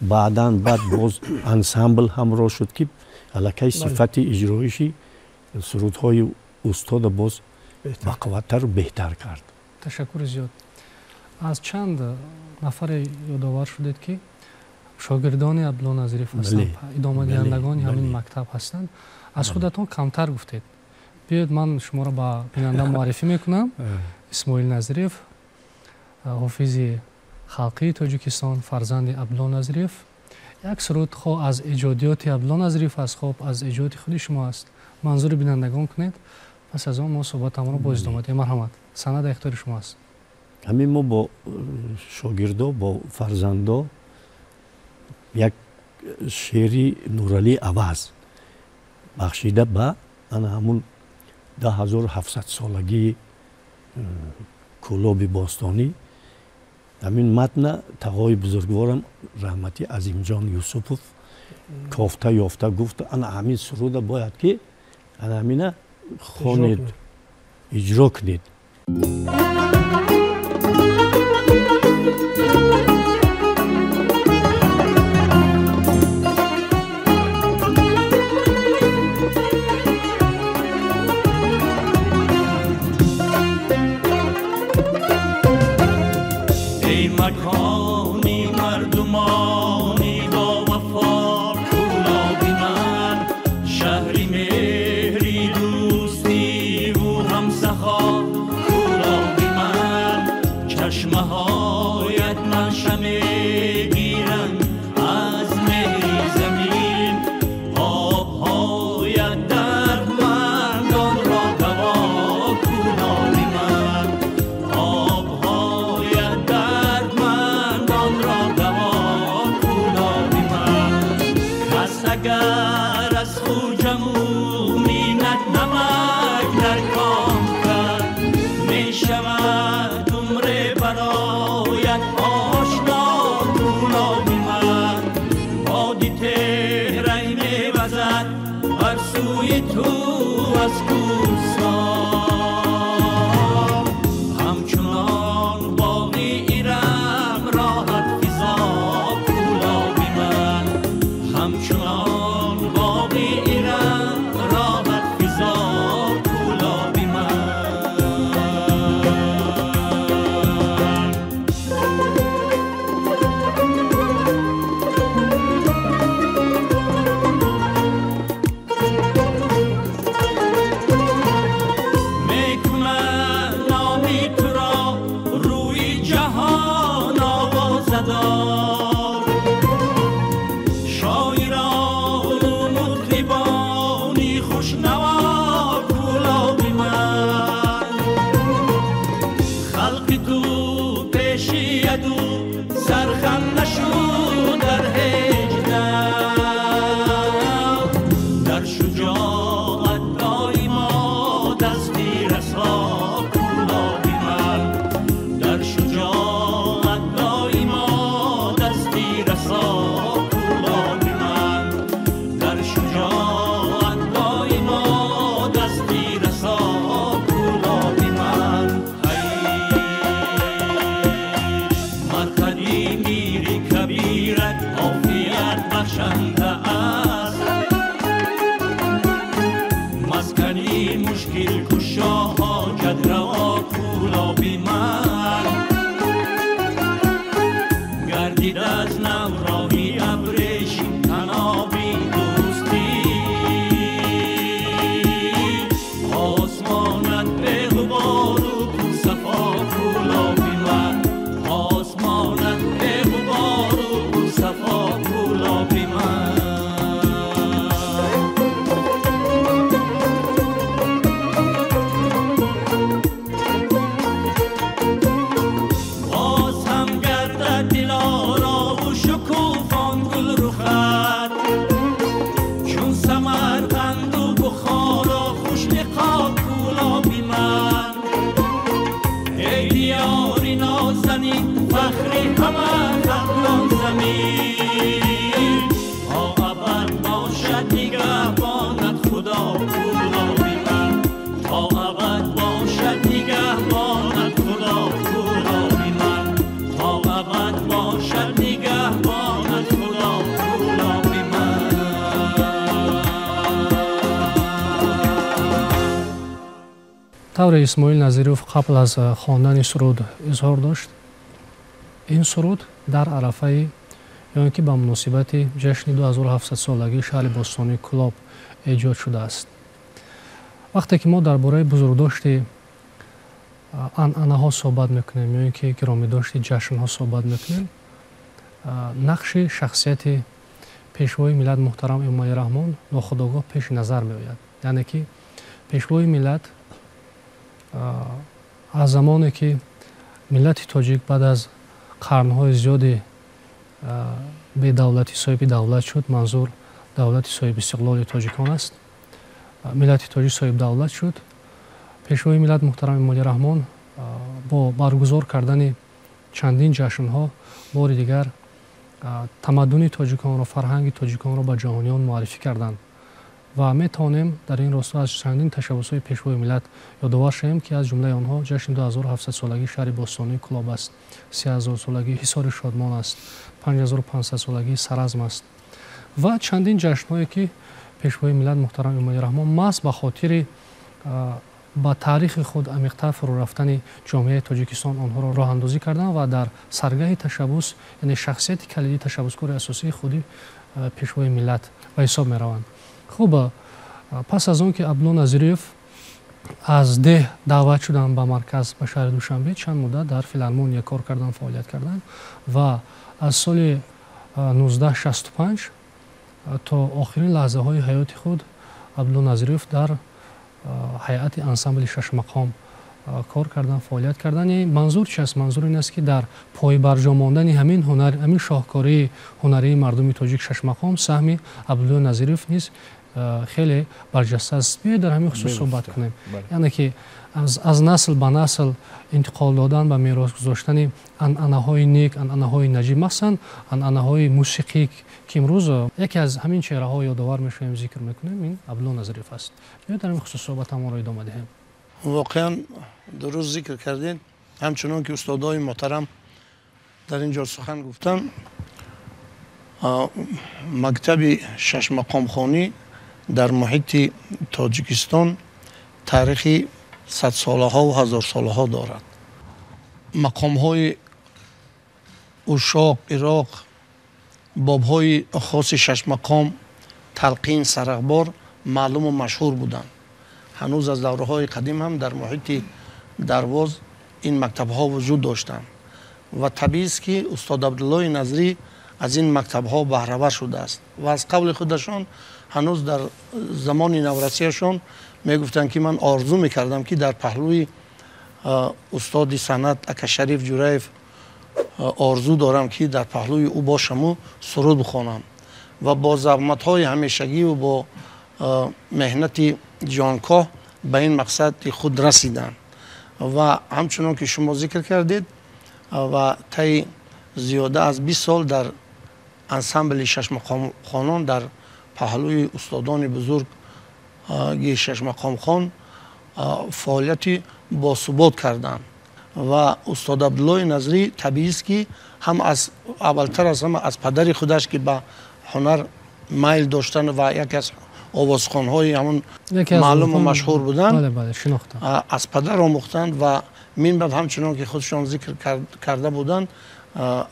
баъдан баъд боз ансамбл ҳамроҳ шуд, ки аллакай сифати иҷроиши сурудҳои устода боз бақувваттару беҳтар кард. Ташаккури зиёд. Аз чанд нафаре ёдовар шудед, ки Шогирдони Абдулло Назриев ҳастанд, идомадиҳандагони ҳамин мактаб ҳастанд. Аз худатон камтар гуфтед. Биёед ман шуморо ба бинанда муаррифӣ мекунам. Исмоил Назриев, ҳофизи халқии Тоҷикистон, фарзанди Абдулло Назриев. Як суруд хо аз эҷодиёти Абдулло Назриев аст, хоб аз эҷодиёти худи шумо аст. Манзури бинандагон кунед. Пас аз он мо суҳбатамонро боз идома диҳем. Марҳамат, санад ихтиёри шумо аст. Ҳамин мо бо шогирдо, бо фарзандо як шеъри Нуралӣ Аваз бахшида ба ана ҳамун 10700 солагии Кӯлоби бостонӣ. Ҳамин матна тағои бузургворам раҳмати Азимҷон Юсупов кофта ёфта гуфт, ана ҳамин суруда бояд ки ана ҳамина хонед, иҷро кунед. مکانی مردمانی با وفا کولابی من، شهری مهری دوستی و هم سخا کولابی من، چشمه هایت منشأ میگیرند از مهری زمین، آبهایت دردمندان را دوا کولابی من، آبهایت دردمندان را دوا کولابی من. کس اگر از خوجمو مینت نمک در کام کرد، می شود عمر برایت آشنا کولابی من. بادی تهره می وزد بر سوی تو از کوهسار، همچنان باغی ایرم راحت فضا کولابی من، همچنان باغی ایرم راحت فضا کولابی من. میکند نامی تو را روی جهان آوازدار، شاعران و مطربانی خوشنوا کولابی من، خلق تو پیشید و سرخم نشود در هیچ دم، در شجاعت دایما دستی رسا کولابی من، در شجاعت دایما دستی رسا کولابی من، در شجاعت دایما دستی رسا کولابی من. مرقدی میری کبیرت عافیت بخشنده است، مسکنی مشکل کشا حاجت روا کولابی من، گردید از نو راهی ابریشم تنابی دوستی، آسمانت به غبار و پرصفا کولابی من، آسمانت به غبار و پرصفا کولابی من. باز هم گردد دلارا و شکوفان گل رخت، چون سمرقند و بخارا خوش لقا کولابی من. ای دیار نازنین فخر همه ختلان زمین، تا ابد باشد نگهبانت خدا کولابی من، تا ابد باشد نگهبانت خدا کولابی من، تا ابد باشد نگهبانت خدا کولابی من. Тавре Исмоил Назиров қабл аз хондани суруд изҳор дошт, ин суруд дар арафаи ё ин ки ба муносибати ҷашни 2700-солагии шаҳри бостонии Кӯлоб эҷод шудааст. Вақте ки мо дар бораи бузургдошти анъанаҳо суҳбат мекунем ё ин ки гиромидошти ҷашнҳо суҳбат мекунем, нақши шахсияти пешвои миллат муҳтарам Эмомалӣ Раҳмон нохудогоҳ пеши назар меояд. Яъне ки пешвои миллат аз замоне ки миллати тоҷик баъд аз қарнҳои зиёди бедавлатӣ соҳиби давлат шуд, манзур давлати соҳиби истиқлоли тоҷикон аст, миллати тоҷик соҳиби давлат шуд, пешвои миллат муҳтарам Эмомалӣ Раҳмон бо баргузор кардани чандин ҷашнҳо бори дигар тамаддуни тоҷиконро, фарҳанги тоҷиконро ба ҷаҳониён муаррифӣ карданд ва метавонем дар ин росто аз чандин ташаббусҳои пешвои миллат ёдовар шавем, ки аз ҷумлаи онҳо ҷашни 2700-солагии шаҳри бостонии Кӯлоб аст, 3000-солагии Ҳисори Шодмон аст, 5500-солагии Саразм аст ва чандин ҷашнҳое ки пешвои миллат муҳтарам Эмомалӣ Раҳмон маҳз ба хотири ба таърихи худ амиқтар фурӯ рафтани ҷомеаи Тоҷикистон онҳоро роҳандозӣ карданд ва дар саргаҳи ташаббус, яъне шахсияти калидии ташаббускори асосии худи пешвои миллат ба ҳисоб мераванд. Хуб, пас аз он ки Абдулло Назириев аз деҳ даъват шуданд ба марказ, ба шаҳри Душанбе, чанд муддат дар филармония кор карданд, фаъолият карданд ва аз соли 1965 то охирин лаҳзаҳои ҳаёти худ Абдулло Назириев дар ҳайати ансамбли шашмақом кор карданд, фаъолият карданд. Манзур чи аст? Манзур ин аст, ки дар пойбарҷо мондани ҳамин ҳунар, ҳамин шоҳкории ҳунарии мардуми тоҷик шашмақом, саҳми Абдулло Назириев низ хеле барҷаста аст. Биёед дар ҳамин хусус суҳбат кунем. Яъне ки аз насл ба насл интиқол додан, ба мерос гузоштани анъанаҳои нек, анъанаҳои наҷиб, махсусан анъанаҳои мусиқӣ, ки имрӯз яке аз ҳамин чеҳраҳо ёдовар мешавем, зикр мекунем, ин Абдулло Назириев аст. Биёед дар ҳамин хусус суҳбатамонро идома диҳем. Воқеан дуруст зикр кардед. Ҳамчунон ки устодои муҳтарам дар ин ҷо сухан гуфтанд, мактаби шашмақомхонӣ дар муҳити Тоҷикистон таърихи садсолаҳо ва ҳазорсолаҳо дорад. Мақомҳои Ушоқ, Ироқ, бобҳои хоси шашмақом, талқин, сарағбор маълуму машҳур буданд. Ҳанӯз аз давраҳои қадим ҳам дар муҳити Дарвоз ин мактабҳо вуҷуд доштанд ва табиист, ки устод Абдуллои Назрӣ аз ин мактабҳо баҳравар шудааст ва аз қавли худашон ҳанӯз дар замони наврасиашон мегуфтанд, ки ман орзу мекардам, ки дар паҳлӯи устоди санъат Акашариф Ҷураев орзу дорам, ки дар паҳлӯи ӯ бошаму суруд бихонам ва бо заҳматҳои ҳамешагиву бо меҳнати ҷонкоҳ ба ин мақсади худ расиданд. Ва ҳамчунон ки шумо зикр кардед, ва таи зиёда аз 20 сол дар ансамбли шашмақомхонон дар паҳлӯи устодони бузурги шашмақомхон фаъолияти босубот карданд. Ва устод Абдуллои Назрӣ табиист, ки ҳам аз аввалтар аз ҳама аз падари худаш, ки ба ҳунар майл доштан ва яке аз овозхонҳои ҳамон маълуму машҳур буданд, аз падар омӯхтанд ва минбаъд ҳамчунон ки худшон зикр карда буданд,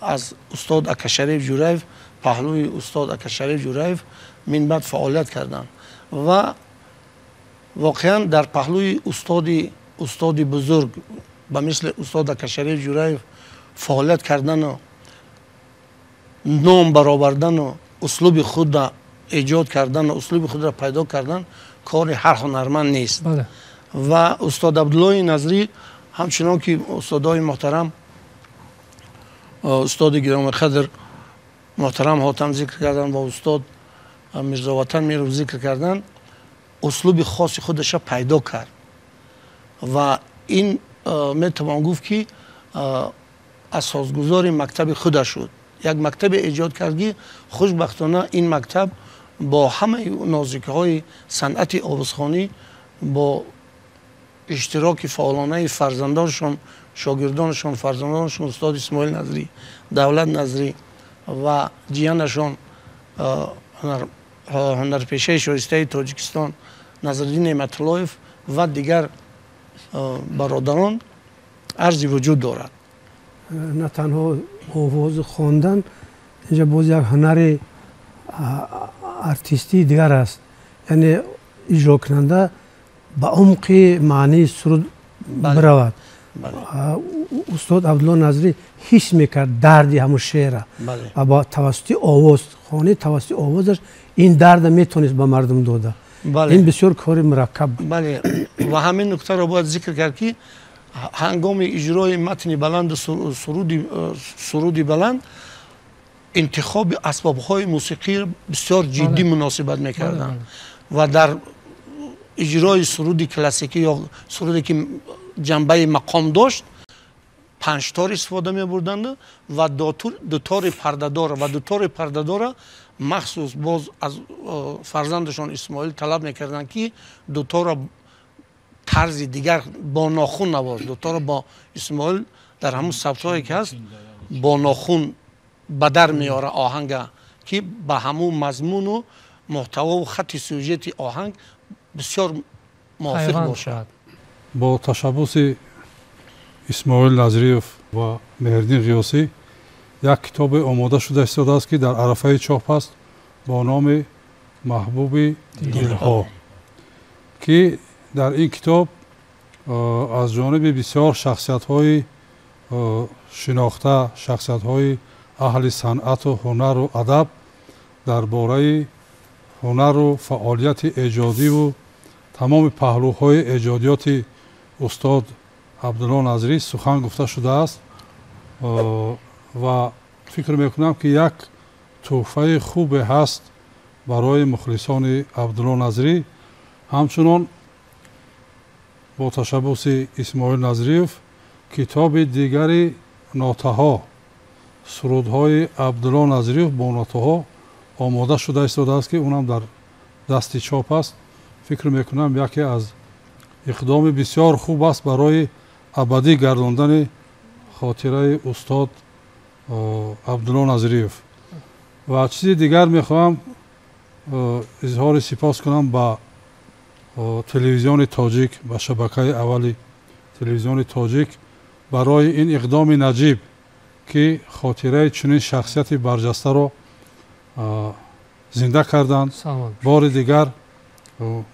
аз устод Акашариф Ҷураев, паҳлӯи устод Акашариф Ҷураев минбаъд фаъолият карданд ва воқеан дар паҳлӯи устоди бузург ба мисли устод Акашариф Ҷураев фаъолият кардану ном баровардану услуби худро эҷод кардан, услуби худро пайдо кардан кори ҳар ҳунарманд нест. Ва устод Абдуллои Назрӣ ҳамчунон ки устодои муҳтарам, устоди гиромиқадр муҳтарам Ҳотам зикр карданд ва устод Мирзоватан Миров зикр карданд, услуби хоси худаша пайдо кард ва ин метавон гуфт, ки асосгузори мактаби худа шуд. Як мактабе эҷод кард, ки хушбахтона ин мактаб бо ҳамаи нозикиҳои санъати овозхонӣ, бо иштироки фаъолонаи фарзандоншон, шогирдонашон, фарзандонашон устод Исмоил Назрӣ, Давлат Назрӣ ва ҷиянашон ҳунарпешаи шоистаи Тоҷикистон Назриддин Неъматуллоев ва дигар бародарон арзи вуҷуд дорад. На танҳо овоз хондан, Инҷа боз як ҳунари артистии дигар аст, яъне иҷрокунанда ба умқи маънии суруд биравад. Устод Абдулло Назрӣ ҳис мекард дарди ҳамун шеъра ва бо тавассути овоз хонӣ, тавассути овозаш ин дарда метавонист ба мардум дода. Ин бисёр кори мураккаб буд. Бале, ва ҳамин нуктаро бояд зикр кард, ки ҳангоми иҷрои матни баланду суруди баланд интихоби асбобҳои мусиқӣ бисёр ҷиддӣ муносибат мекарданд ва дар иҷрои суруди классикӣ ё суруде ки ҷанбаи мақом дошт, панҷтор истифода мебурданд ва дутори пардадора ва дутори пардадора махсус боз аз фарзандашон Исмоил талаб мекарданд, ки дутора тарзи дигар бо нохун навоз. Дутора бо Исмоил дар ҳамун сабтҳое ки ҳаст бо нохун ба дар меора оҳанга, ки ба ҳамун мазмуну муҳтавову хатти сюжети оҳанг бисёр мувофиқ бошад. Бо ташаббуси Исмоил Назриев ва Меҳриддин Ғиёсӣ як китобе омода шуда истодааст, ки дар арафаи чоп аст бо номи Маҳбуби дилҳо, ки дар ин китоб аз ҷониби бисёр шахсиятҳои шинохта, шахсиятҳои аҳли санъату ҳунару адаб дар бораи ҳунару фаъолияти эҷодиву тамоми паҳлӯҳои эҷодиёти устод Абдулло Назрӣ сухан гуфта шудааст ва фикр мекунам, ки як тӯҳфаи хубе ҳаст барои мухлисони Абдулло Назрӣ. Ҳамчунон бо ташаббуси Исмоил Назриев китоби дигари нотаҳо, сурудҳои Абдулло Назриев бо нотаҳо омода шуда истодааст, ки унам дар дасти чоп аст. Фикр мекунам, яке аз иқдоми бисёр хуб аст барои абадӣ гардондани хотираи устод Абдулло Назриев. Ва чизи дигар мехоҳам изҳори сипос кунам ба телевизиони тоҷик, ба шабакаи аввали телевизиони тоҷик барои ин иқдоми наҷиб, ки хотираи чунин шахсияти барҷастаро зинда карданд, бори дигар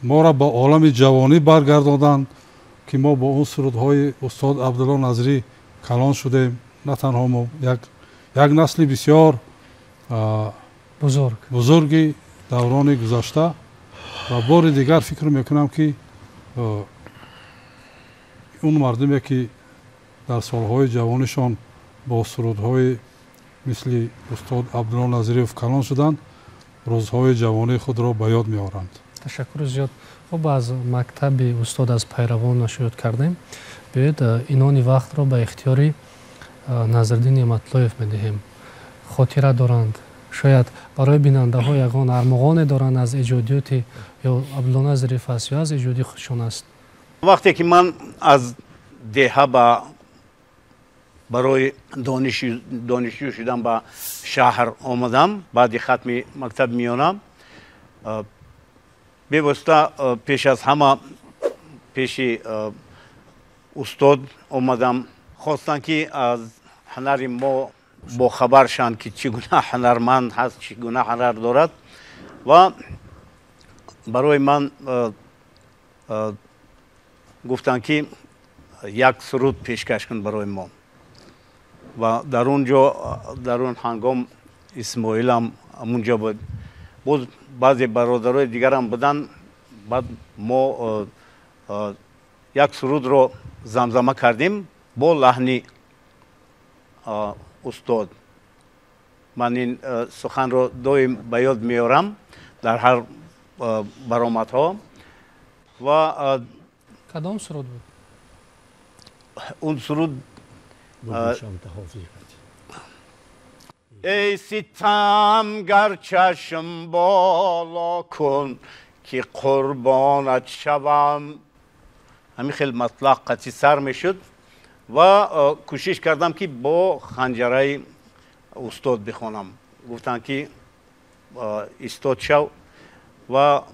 моро ба олами ҷавонӣ баргардонданд, ки мо бо он сурудҳои устод Абдулло Назрӣ калон шудем. На танҳо мо, як насли бисёр бузурги даврони гузашта. Ва бори дигар фикр мекунам, ки он мардуме, ки дар солҳои ҷавонишон бо сурудҳои мисли устод Абдулло Назриев калон шуданд, рӯзҳои ҷавонии худро ба ёд меоранд. Ташаккури зиёд. Хуб, аз мактаби устод, аз пайравонаш ёд кардем. Биёед, инони вақтро ба ихтиёри Назриддин Неъматлоев медиҳем. Хотира доранд, шояд барои бинандаҳо ягон армуғоне доранд аз эҷодиёти ё Абдулло Назриев аст, ё аз эҷоди худшон аст. Вақте ки ман аз деҳа ба барои донишҷӯ шудан ба шаҳр омадам, баъди хатми мактаби миёна, бевосита пеш аз ҳама пеши устод омадам. Хостанд, ки аз ҳунари мо бохабар шаванд, ки чӣ гуна ҳунарманд ҳаст, чӣ гуна ҳунар дорад. Ва барои ман гуфтанд, ки як суруд пешкаш кун барои мо. Ва дар он ҷо, дар он ҳангом Исмоилам ҳамунҷо буд, боз баъзе бародарои дигарам буданд. Баъд мо як сурудро замзама кардем бо лаҳни устод. Ман ин суханро доим ба ёд меорам дар ҳар баромадҳо. Ва кадом суруд буд он суруд? Эй ситамгар, чашм боло кун, ки қурбонат шавам. Ҳамин хел матлақ қатъи сар мешуд ва кӯшиш кардам, ки бо ханҷараи устод бихонам. Гуфтанд, ки истод шав. Ва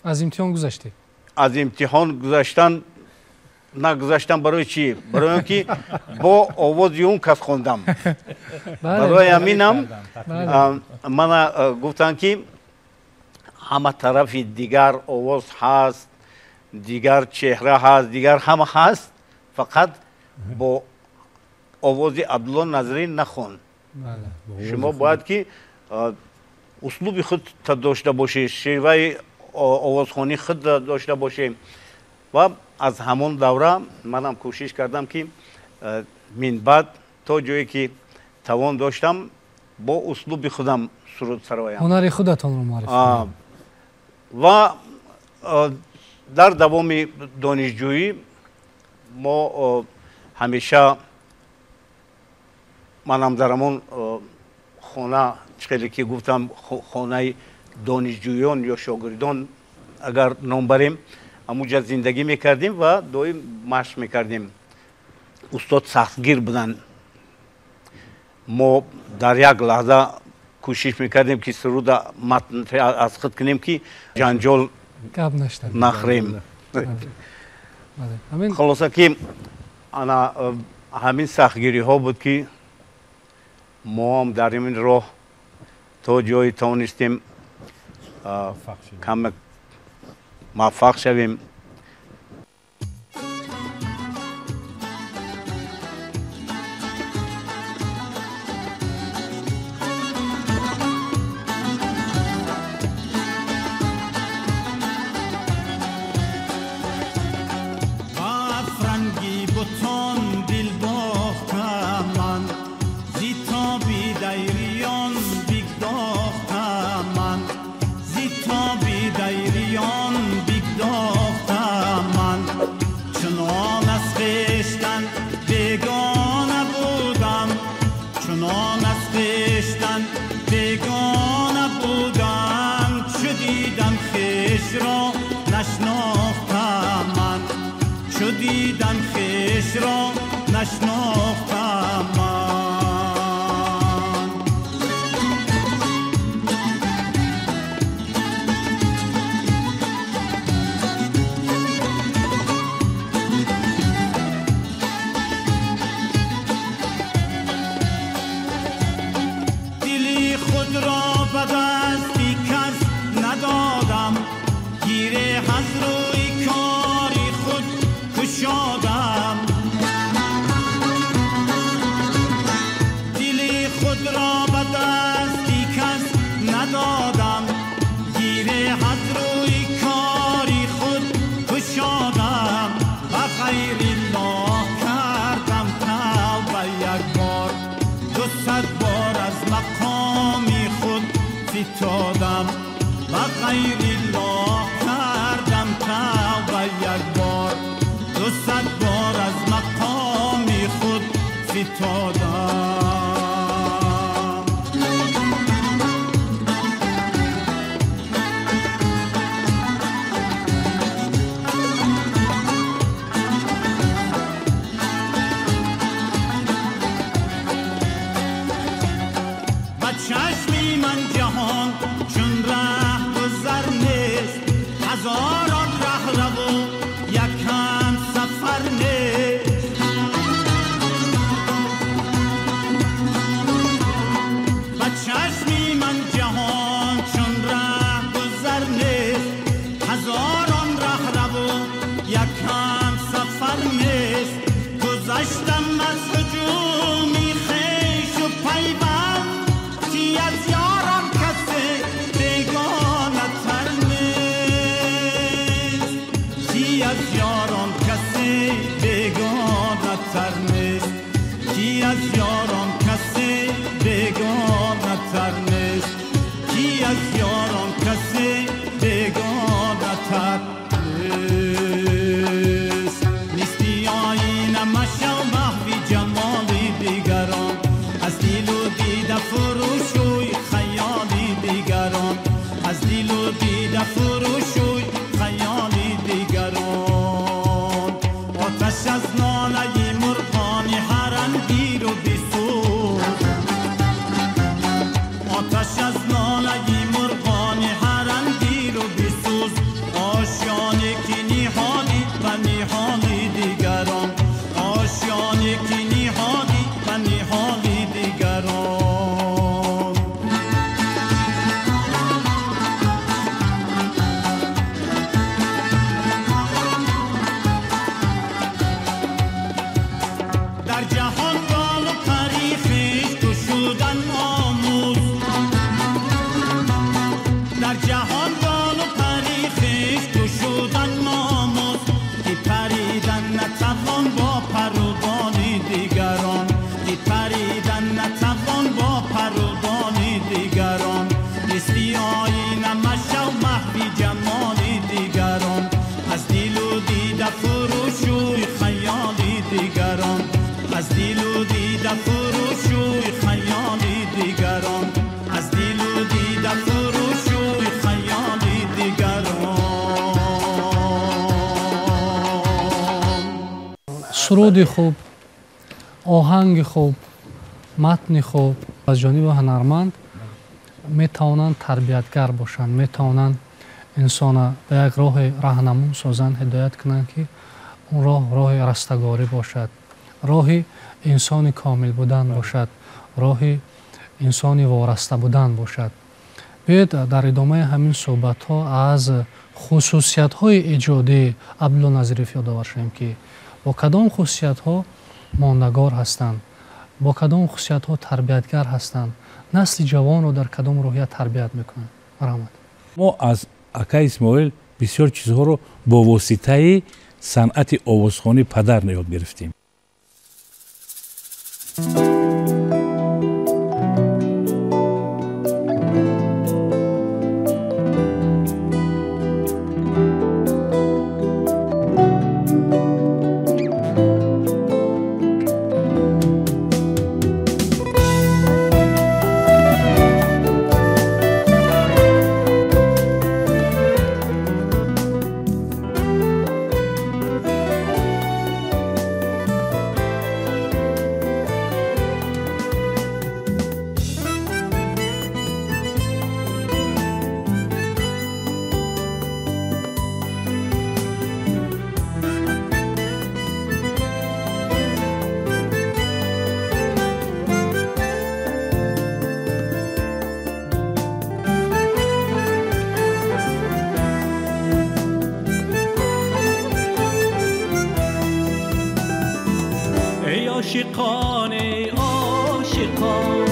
аз имтиҳон гузаштед? Аз имтиҳон гузаштан. нагузаштам. Барои чӣ? Барои он ки бо овози он кас хондам. Барои ҳаминам мана гуфтанд, ки ҳама тарафи дигар овоз ҳаст, дигар чеҳра ҳаст, дигар ҳама ҳаст, фақат бо овози Абдулло Назрӣ нахон. Шумо бояд ки услуби худ дошта бошед, шеваи овозхонии худ дошта бошед. Ва аз ҳамон давра манам кӯшиш кардам, ки минбаъд то ҷое ки тавон доштам бо услуби худам суруд сароям, ҳунари худатонро муаррифӣ кунед. Ва дар давоми донишҷӯӣ мо ҳамеша, манам дар ҳамон хона, чӣ хеле ки гуфтам, хонаи донишҷӯён ё шогирдон агар ном барем, ҳамуҷа зиндагӣ мекардем ва доим машқ мекардем. Устод сахтгир буданд. Мо дар як лаҳза кӯшиш мекардем, ки суруда матн аз худ кунем, ки ҷанҷол нахӯрем. Хулоса ки ана ҳамин сахтгириҳо буд, ки мо ҳам дар ин роҳ то ҷое тавонистем камак муваффақ шавем. آتش از ناله مرغان حرم گیر و بسوز. Бипаридан натавон бо парубони дигарон, бипаридан натавон бо парубони дигарон. Мисли оина машав маҳви ҷамоли дигарон, аз дилу дида фурӯшӯи хаёли дигарон, аз дилу дида фурӯшӯи хаёли дигарон, аз дилу дида фурӯшӯи хаёли дигарон. Суруди хуб, оҳанги хуб, матни хуб аз ҷониби ҳунарманд метавонанд тарбиятгар бошанд, метавонанд инсона ба як роҳи раҳнамун созанд, ҳидоят кунанд, ки он роҳ роҳи растагорӣ бошад, роҳи инсони комил будан бошад, роҳи инсони вораста будан бошад. Биёед дар идомаи ҳамин суҳбатҳо аз хусусиятҳои эҷодии Абдулло Назриев ёдовар шавем, ки бо кадом хусусиятҳо мондагор ҳастанд, бо кадом хусусиятҳо тарбиятгар ҳастанд, насли ҷавонро дар кадом рӯҳия тарбият мекунанд. Марҳамат. Мо аз акай Исмоил бисёр чизҳоро бо воситаи санъати овозхонии падар ёд гирифтем. عاشقان عاشقان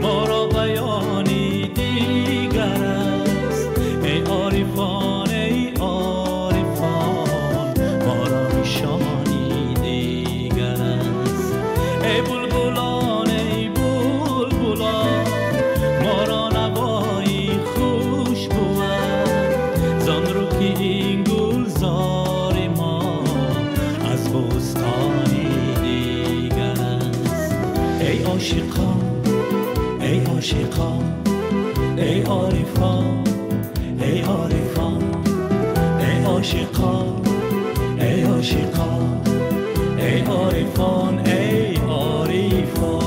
ما را بیانی دیگر است، ای عارفان ای عارفان ما را نشانی دیگر است، ای بلبلان ای بلبلان ما را نوایی خوش بود، زان رو که این گلزار ما از بستانی. ای عاشقان ای عاشقان ای عارفان ای عارفان ای عاشقان ای عاشقان ای عارفان ای عارفان.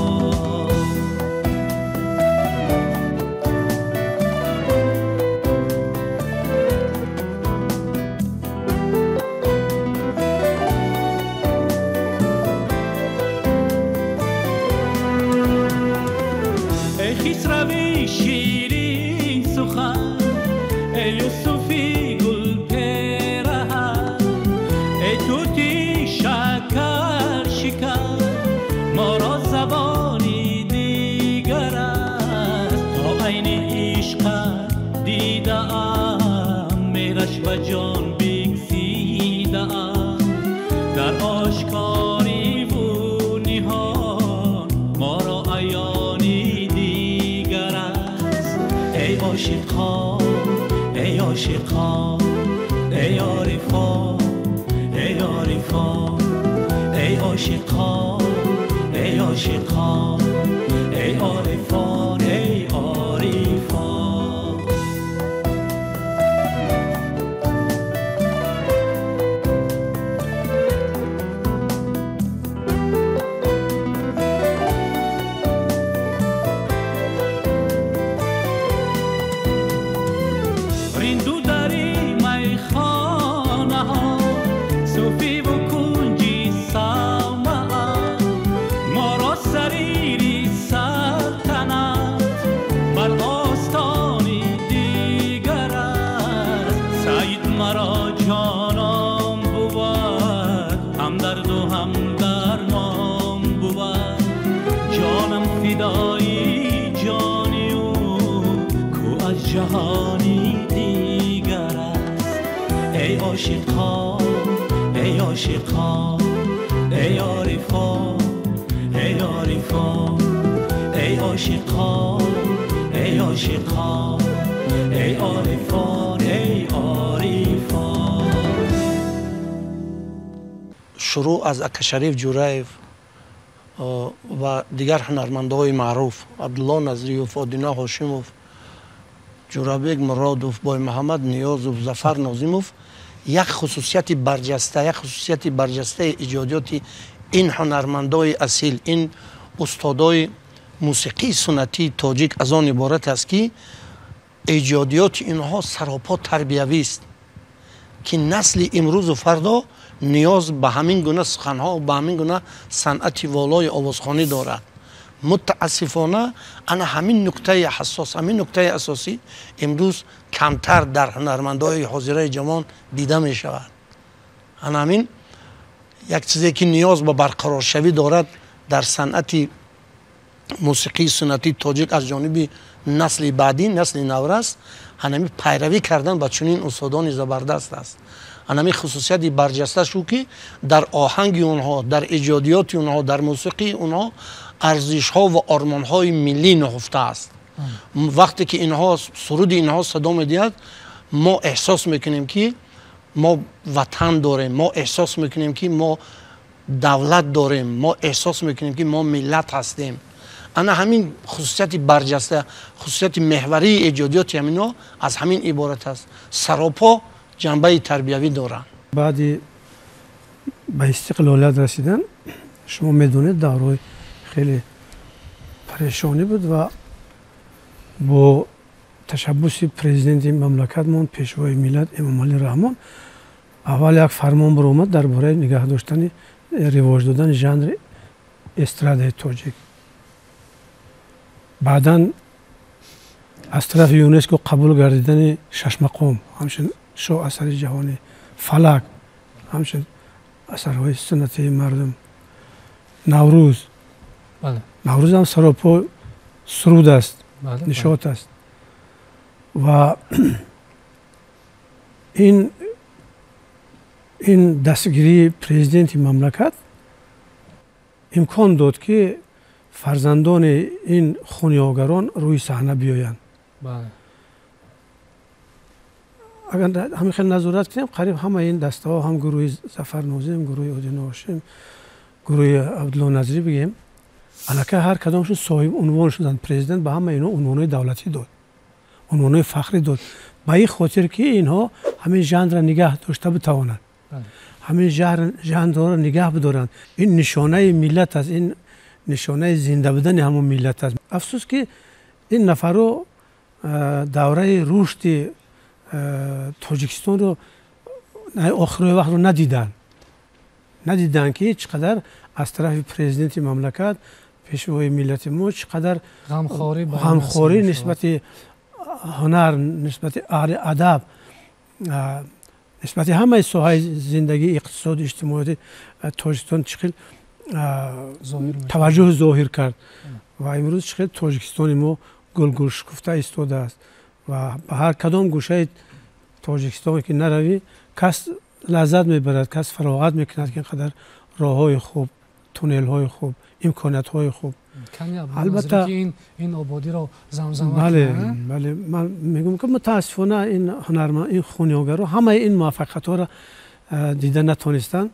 خسروی شیرین سخن، ای یوسفی گل پیرهن، ای توتی شکر شکر، ما را زبانی دیگر است. تا عین عشق دیدم، میرش به جان بگزیدم، در آشکاری و نهان ما را عیانی. ای عاشقان ای عاشقان ای عارفان ای عارفان ای عاشقان ای عاشقان ای عارفان ای عارفان. جهانی دیگر است. ای عاشقان ای Эй ошиқон, эй орифон, эй орифон, эй ошиқон, эй ошиқон, эй орифон, эй орифон. Шурӯъ аз ака Шариф Ҷураев ва дигар ҳунармандҳои маъруф Абдулло Назриев, Одина Ҳошимов, Ҷурабек Муродов, Боймуҳаммад Ниёзов, Зафар Нозимов як хусусияти барҷаста, як хусусияти барҷастаи иҷодиёти ин ҳунармандои асил, ин устодои мусиқии суннатии тоҷик аз он иборат аст, ки эҷодиёти инҳо саропо тарбиявист, ки насли имрӯзу фардо ниёз ба ҳамин гуна суханҳо, ба ҳамин гуна санъати волои овозхонӣ дорад. Мутаассифона ана ҳамин нуктаи ҳассос, ҳамин нуктаи асосӣ имрӯз камтар дар ҳунармандои ҳозираи ҷавон дида мешавад. Ана ҳамин як чизе ки ниёз ба барқароршавӣ дорад дар санъати мусиқии суннатии тоҷик аз ҷониби насли баъдӣ, насли наврас, ҳанами пайравӣ кардан ба чунин устодони забардаст аст. Ҳанами хусусияти барҷаста шу, ки дар оҳанги онҳо, дар эҷодиёти онҳо, дар мусиқии онҳо арзишҳо ва ормонҳои миллӣ нуҳуфта аст. Вақте ки инҳо суруди инҳо садо медиҳад, мо эҳсос мекунем, ки мо ватан дорем, мо эҳсос мекунем, ки мо давлат дорем, мо эҳсос мекунем, ки мо миллат ҳастем. Ана ҳамин хусусияти барҷаста, хусусияти меҳварии эҷодиёти ҳаминҳо аз ҳамин иборат аст, саропо ҷанбаи тарбиявӣ доранд. Баъди ба истиқлолият расидан, шумо медонед, давраи хеле парешонӣ буд ва бо ташаббуси президенти мамлакатмон, пешвои миллат Эмомалӣ Раҳмон, аввал як фармон баромад дар бораи нигаҳ доштани, ривоҷ додани жанри эстрадаи тоҷик. Баъдан аз тарафи ЮНЕСКО қабул гардидани шашмақом ҳамчун шоҳ асари ҷаҳонӣ, фалак ҳамчун асарҳои суннатии мардум, Наврӯз, Наврӯз ҳам саропо суруд аст, нишот аст. Ва ин дастгирии президенти мамлакат имкон дод, ки фарзандони ин хунёгарон рӯи саҳна биёянд. Агар ҳамин хел назорат кунем, қариб ҳамаи ин дастаҳо, ҳам гурӯҳи Зафар Нозим, гурӯҳи Одино Ҳошим, гурӯҳи Абдулло Назрӣ бигем, аллакай ҳар кадомшон соҳиб унвон шуданд. Президент ба ҳамаи инҳо унвонҳои давлатӣ дод, унвонҳои фахрӣ дод, ба ин хотир ки инҳо ҳамин жанрро нигаҳ дошта битавонанд, ҳамин жанрро нигаҳ бидоранд. Ин нишонаи миллат аст, ин нишонаи зинда будани ҳамон миллат аст. Афсӯс, ки ин нафарро давраи рушди Тоҷикистонро охирои вақтро надиданд, надиданд, ки чӣ қадар аз тарафи президенти мамлакат, пешвои миллати мо, чӣ қадар ғамхорӣ нисбати ҳунар, нисбати аҳли адаб, нисбати ҳамаи соҳаи зиндагии иқтисоду иҷтимоии Тоҷикистон чӣ хел таваҷҷӯҳ зоҳир кард. Ва имрӯз чӣ хел Тоҷикистони мо гулгул шукуфта истодааст ва ба ҳар кадом гӯшаи Тоҷикистон ки наравӣ, кас лаззат мебарад, кас фароғат мекунад, ки ин қадар роҳҳои хуб, туннелҳои хуб, имкониятҳои хуб. Албатта ин ободиро замзама. Бале, бале, ман мегӯям, ки мутаассифона ин ҳунарманд, ин хунёгаро ҳамаи ин муваффақиятҳоро дида натонистанд,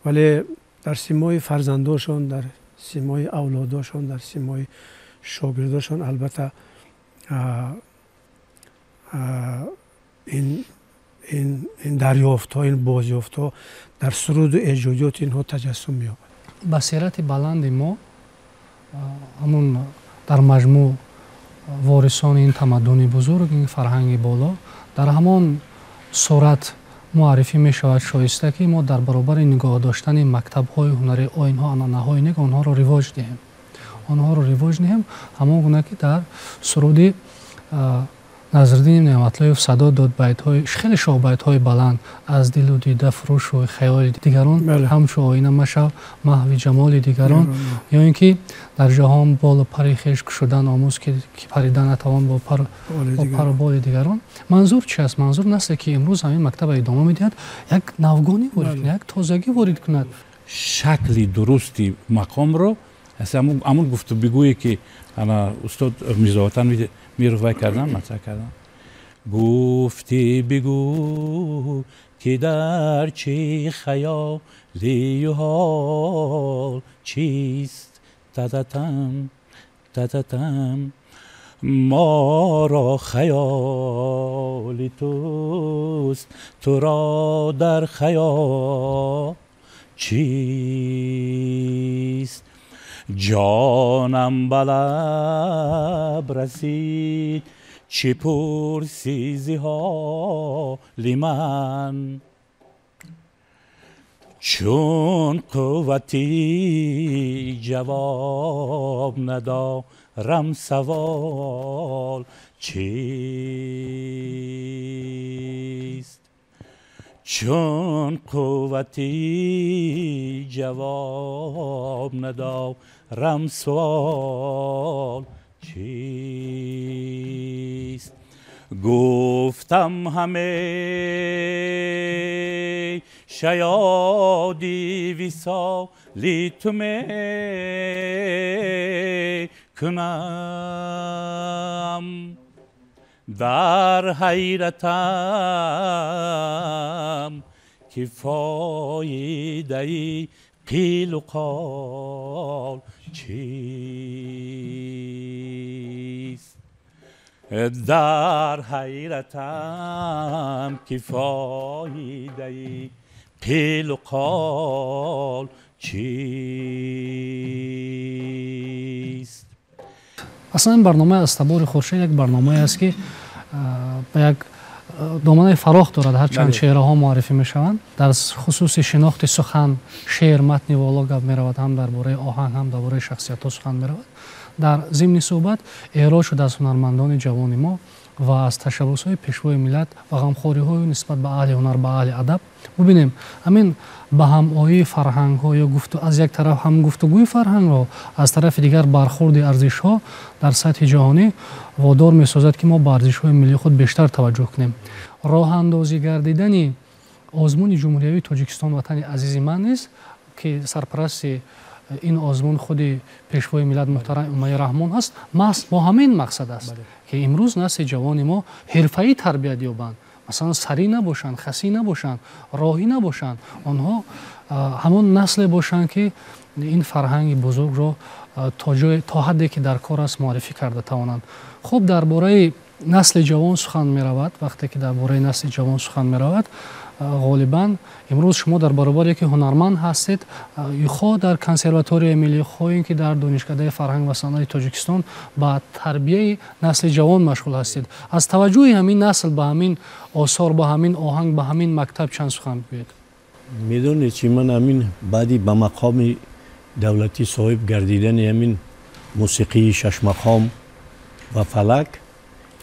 вале дар симои фарзандошон, дар симои авлодошон, дар симои шогирдошон албатта ин дарёфтҳо, ин бозёфтҳо дар суруду эҷодиёти инҳо таҷассум меёбад. Басирати баланди мо, ҳамун дар маҷмӯъ ворисони ин тамаддуни бузург, ин фарҳанги боло, дар ҳамон сурат муаррифӣ мешавад шоиста, ки мо дар баробари нигоҳ доштани мактабҳои ҳунарӣ, оинҳо, анъанаҳои нек, онҳоро ривоҷ диҳем, онҳоро ривоҷ диҳем, ҳамон гуна ки дар суруди Назриддин Неъматлоев садо дод байтҳои хеле шоҳбайтҳои баланд: аз дилу дида фурӯшу хаёли дигарон, ҳамчу оина машав маҳви ҷамоли дигарон, ё ин ки дар ҷаҳон болу пари хеш кушудан омӯз, ки парида натавон бо пару боли дигарон. Манзур чи аст? Манзур насле ки имрӯз ҳамин мактаба идома медиҳад, як навгонӣ ворид кунад, як тозагӣ ворид кунад. Шакли дурусти мақомро ҳамун гуфту бигӯе ки ана устод Мирзоватан Миров вай кардан, матраҳ кардан. Гуфтӣ бигӯ ки дар чӣ хаёлию ҳол чист, тататам тататам моро хаёли туст, туро дар хаёл чист. Ҷонам ба лаб расид, чӣ пурсӣ зи ҳоли ман, чун қуввати ҷавоб надорам савол чист, чун қуввати ҷавоб надорам суол чист. Гуфтам ҳамеша ёди висоли ту мекунам, дар ҳайратам ки фоидаи қилу қол чист, дар ҳайратам ки фоидаи қилу қол чист. Аслан ин барномаи аз табори хуршед як барномае аст, ки ба як доманаи фарох дорад. Ҳарчанд чеҳраҳо муаррифӣ мешаванд, дар хусуси шинохти сухан, шеър, матни воло гап меравад, ҳам дар бораи оҳанг, ҳам дар бораи шахсиятҳо сухан меравад. Дар зимни суҳбат эъроз шуд аз ҳунармандони ҷавони мо ва аз ташаббусҳои пешвои миллат ва ғамхориҳою нисбат ба аҳли ҳунар, ба аҳли адаб. Бубинем, ҳамин ба ҳамоии фарҳангҳо ё аз як тараф ҳам гуфтугӯи фарҳангҳо, аз тарафи дигар бархурди арзишҳо дар сатҳи ҷаҳонӣ водор месозад, ки мо ба арзишҳои миллии худ бештар таваҷҷӯҳ кунем. Роҳандозӣ гардидани озмуни ҷумҳуриявии Тоҷикистон ватани азизи ман низ, ки сарпарасти ин озмун худи пешвои миллат муҳтарам Эмомалӣ Раҳмон ҳаст, маҳз бо ҳамин мақсад аст, ки имрӯз насли ҷавони мо ҳирфаӣ тарбият ёбанд, масалан сарӣ набошанд, хасӣ набошанд, роҳӣ набошанд, онҳо ҳамон насле бошанд, ки ин фарҳанги бузургро то ҳадде ки дар кор аст муаррифӣ карда тавонанд. Хуб, дар бораи насли ҷавон сухан меравад. Вақте ки дар бораи насли ҷавон сухан меравад, ғолибан имрӯз шумо дар баробаре ки ҳунарманд ҳастед, хоҳ дар консерваторияи миллӣ, хоҳ ин ки дар Донишкадаи фарҳанг ва санъати Тоҷикистон ба тарбияи насли ҷавон машғул ҳастед. Аз таваҷҷӯҳи ҳамин насл ба ҳамин осор, ба ҳамин оҳанг, ба ҳамин мактаб чанд сухан бигӯед? Медонед чи, ман ҳамин баъди ба мақоми давлатӣ соҳиб гардидани ҳамин мусиқии шашмақом ва фалак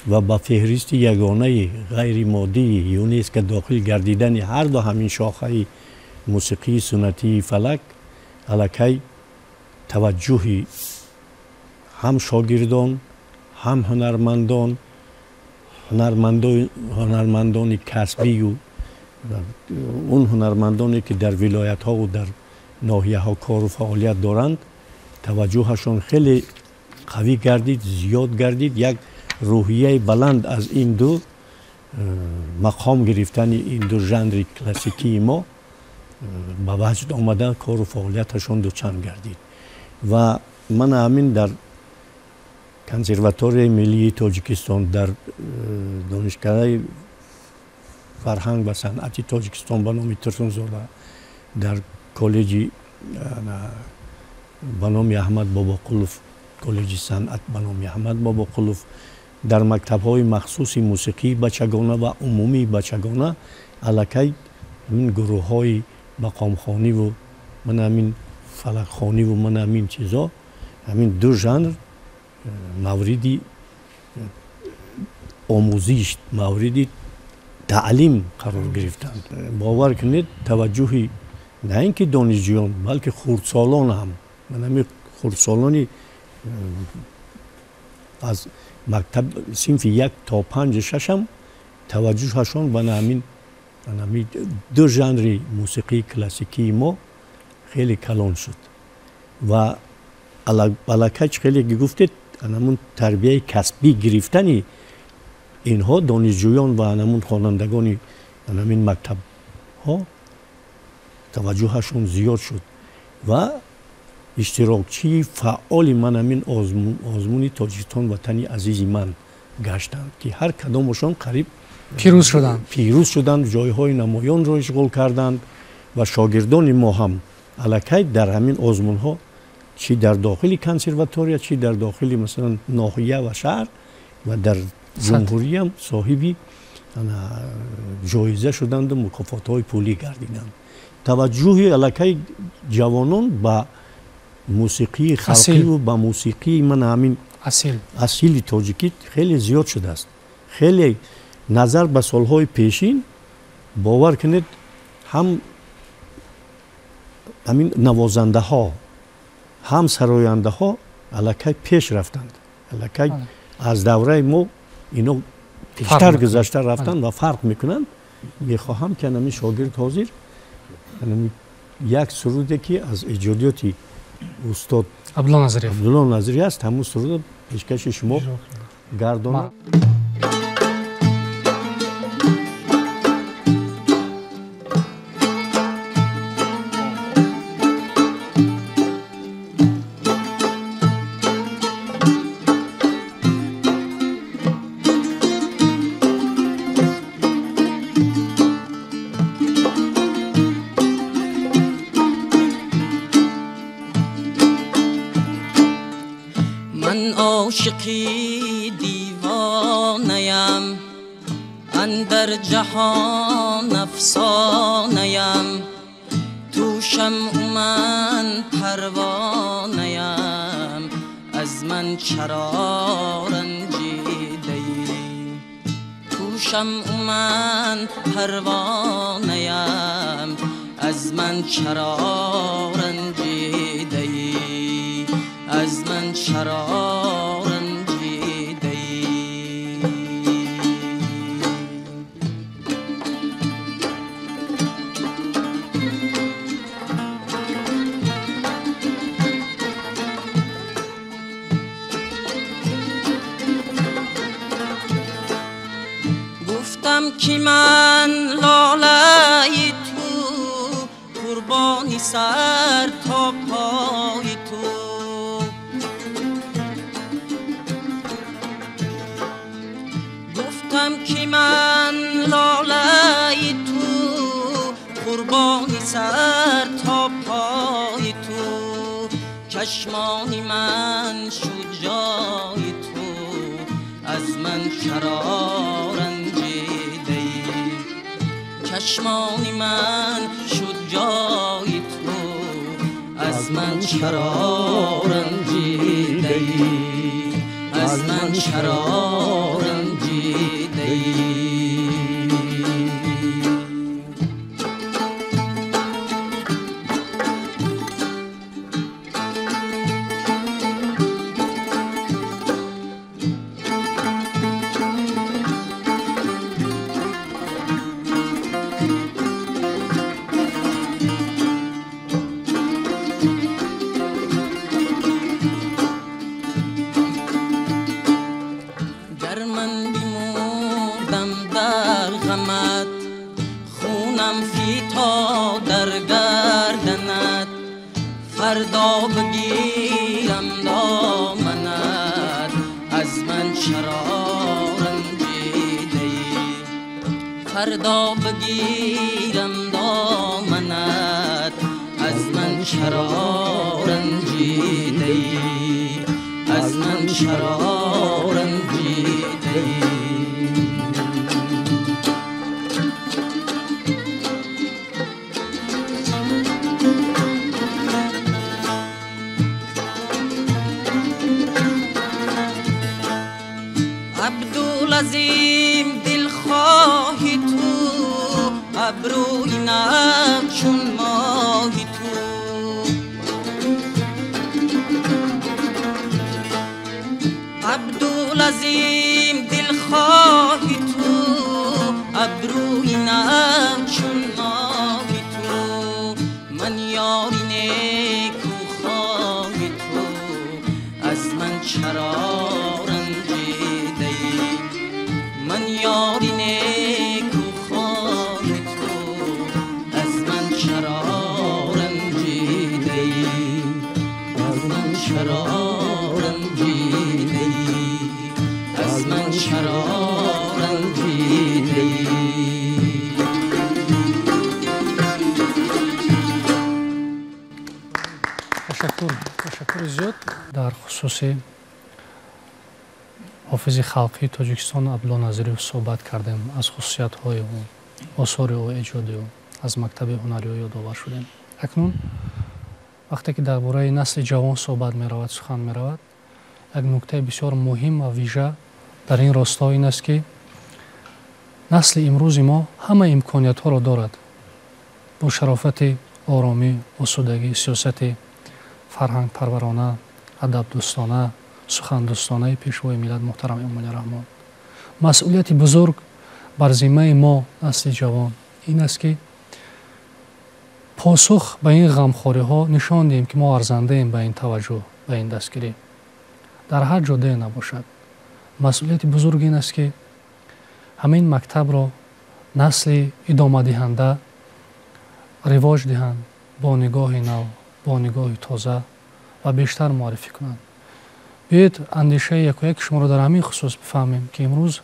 ва ба феҳристи ягонаи ғайримоддии ЮНЕСКО дохил гардидани ҳар ду ҳамин шохаи мусиқии суннатии фалак, аллакай таваҷҷӯҳи ҳам шогирдон, ҳам ҳунармандон, ҳунармандони касбию он ҳунармандоне ки дар вилоятҳову дар ноҳияҳо кору фаъолият доранд, таваҷҷӯҳашон хеле қавӣ гардид, зиёд гардид. Як рӯҳияи баланд аз ин ду мақом гирифтани ин ду жанри классикии мо ба ваҷд омада, кору фаъолияташон дучанд гардид. Ва ман ҳамин дар консерваторияи миллии Тоҷикистон, дар Донишкадаи фарҳанг ва санъати Тоҷикистон ба номи Турсунзода, дар коллеҷи ба номи Аҳмад Бобоқулов, коллеҷи санъат ба номи Аҳмад Бобоқулов, дар мактабҳои махсуси мусиқии бачагона ва умумии бачагона аллакай ҳамин гурӯҳҳои мақомхониву ман ҳамин фалакхониву ман ҳамин чизо, ҳамин ду жанр мавриди омӯзиш, мавриди таълим қарор гирифтанд. Бовар кунед, таваҷҷӯҳи на ин ки донишҷӯён, балки хурдсолон ҳам, ман ҳамин хурдсолони аз мактаб синфи 1 то 5 6 ҳам таваҷҷӯҳашон ба ҳамин ду жанри мусиқии классикии мо хеле калон шуд. Ва аллакай хеле ки гуфтед, анамун тарбияи касбӣ гирифтани инҳо донишҷӯён ва анамун хонандагони анамин мактабҳо таваҷҷӯҳашон зиёд шуд ва иштирокчии фаъоли ман ҳамин озмуни Тоҷикистон ватани азизи ман гаштанд, ки ҳар кадомашон қариб пирӯз шуданд, ҷойҳои намоёнро ишғол карданд ва шогирдони мо ҳам аллакай дар ҳамин озмунҳо чӣ дар дохили консерватория, чӣ дар дохили масалан ноҳия ва шаҳр ва дар ҷумҳуриям соҳиби ҷоиза шуданду мукофотҳои пулӣ гардиданд. Таваҷҷӯҳи аллакай ҷавонон ба мусиқии халқиву ба мусиқии ман ҳамин асили тоҷикӣ хеле зиёд шудааст. Хеле назар ба солҳои пешин, бовар кунед, ҳам ҳамин навозандаҳо, ҳам сарояндаҳо аллакай пеш рафтанд. Аллакай аз давраи мо ино пештар гузашта рафтанд ва фарқ мекунанд. Мехоҳам ки ҳамин шогирд ҳозир як суруде ки аз эҷодиёти устод Абдулло Назирӣ аст, ҳамун сурудро пешкаши шумо гардонам. عاشقی دیوانه‌ام، اندر جهان افسانه‌ام، تو شمع من پروانه‌ام، از من چرا رنجیده‌ای؟ تو شمع من پروانه‌ام، از من چرا رنجیده‌ای؟ از من چرا رنجیده‌ای؟ گفتم که من لاله‌ی تو، قربانی سر تا پای تو. گفتم که من لاله‌ی تو، قربانی سر تا پای تو، چشمانی من شد جای تو، از من چرا رنجیده‌ای؟ چشمانی من شد جای تو، از من چرا رنجیده‌ای؟ از من چرا رنجیده‌ای؟ فردا بگیرم دامنت، از من چرا رنجیده‌ای؟ فردا بگیرم دامنت، از من چرا رنجیده‌ای؟ از من چرا رنجیده‌ای؟ عبدالعظیم دلخواه تو، ابروی نم چون ماه تو. عبدالعظیم دلخواه تو، ابروی نم چون ماه تو. من یاری نیکو خواه تو، از من چرا رنجیده ای؟ من یاری نیکو خواه تو، از من چرا رنجیده ای؟ از من چرا رنجیده ای؟ از من چرا رنجیده ای؟ Ташаккури зиёд. Дар хусуси ҳофизи халқии Тоҷикистон Абдулло Назириев суҳбат кардем, аз хусусиятҳои ӯ, осори ӯ, эҷоди ӯ, аз мактаби ҳунари ӯ ёдовар шудем. Акнун вақте ки дар бораи насли ҷавон суҳбат меравад, сухан меравад, як нуктаи бисёр муҳим ва вижа дар ин росто ин аст, ки насли имрӯзи мо ҳама имкониятҳоро дорад. Бо шарофати оромӣ, осудагӣ, сиёсати фарҳангпарварона, адабдӯстона, сухандӯстонаи пешвои миллат муҳтарам Эмомалӣ Раҳмон. Масъулияти бузург бар зиммаи мо, насли ҷавон, ин аст, ки посух ба ин ғамхориҳо нишон диҳем, ки мо арзандаем ба ин таваҷҷӯҳ, ба ин дастгирӣ. Дар ҳар ҷодае набошад. Масъулияти бузург ин аст, ки ҳамин мактабро насли идомадиҳанда ривоҷ диҳанд бо нигоҳи нав, бо нигоҳи тоза ва бештар муаррифӣ кунанд. Биёед андешаи якояки шуморо дар ҳамин хусус бифаҳмем, ки имрӯз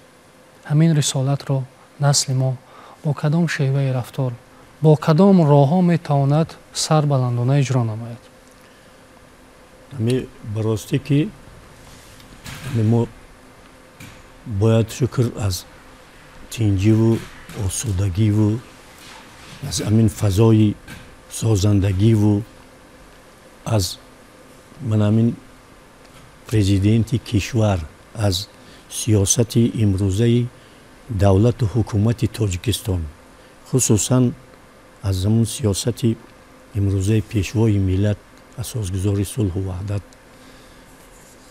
ҳамин рисолатро насли мо бо кадом шеваи рафтор, бо кадом роҳҳо метавонад сарбаландона иҷро намояд. Ҳами ба ростӣ, ки мо бояд шукр аз тинҷиву осудагиву аз ҳамин фазои созандагиву аз ман ҳамин президенти кишвар, аз сиёсати имрӯзаи давлату ҳукумати Тоҷикистон, хусусан аз ҳамун сиёсати имрӯзаи пешвои миллат, асосгузори сулҳу ваҳдат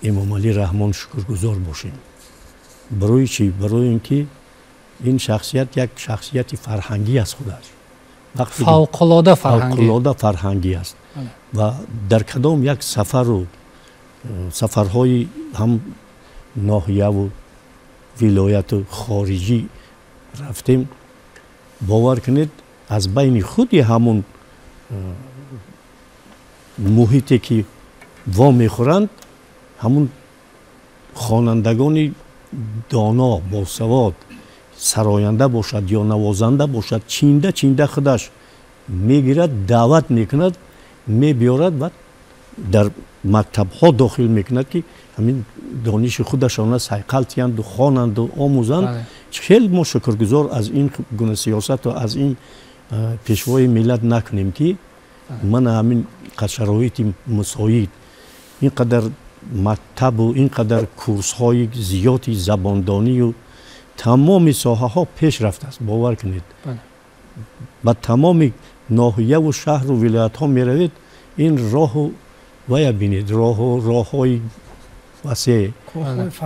Эмомалӣ Раҳмон шукргузор бошем. Барои чӣ? Барои ин ки ин шахсият як шахсияти фарҳангӣ аст худаш. Фавқулода фарҳангӣ. Фавқулода фарҳангӣ аст. Ва дар кадом як сафару сафарҳои ҳам ноҳияву вилояту хориҷӣ рафтем, бовар кунед, аз байни худи ҳамун муҳите ки во мехӯранд, ҳамун хонандагони доно, босавод, сароянда бошад ё навозанда бошад, чинда чинда худаш мегирад, даъват мекунад, мебиёрад ва дар мактабҳо дохил мекунад, ки ҳамин дониши худашона сайқал тиянду, хонанду, омӯзанд. Хеле мо шукргузор аз ин гуна сиёсату аз ин пешвои миллат накунем, ки мана ҳамин шароити мусоид, ин қадар мактабу ин қадар курсҳои зиёди забондонию тамоми соҳаҳо пеш рафтааст. Бовар кунед, ба тамоми ноҳияву шаҳру вилоятҳо меравед, ин роҳу вая бинед, роҳҳои васеъ,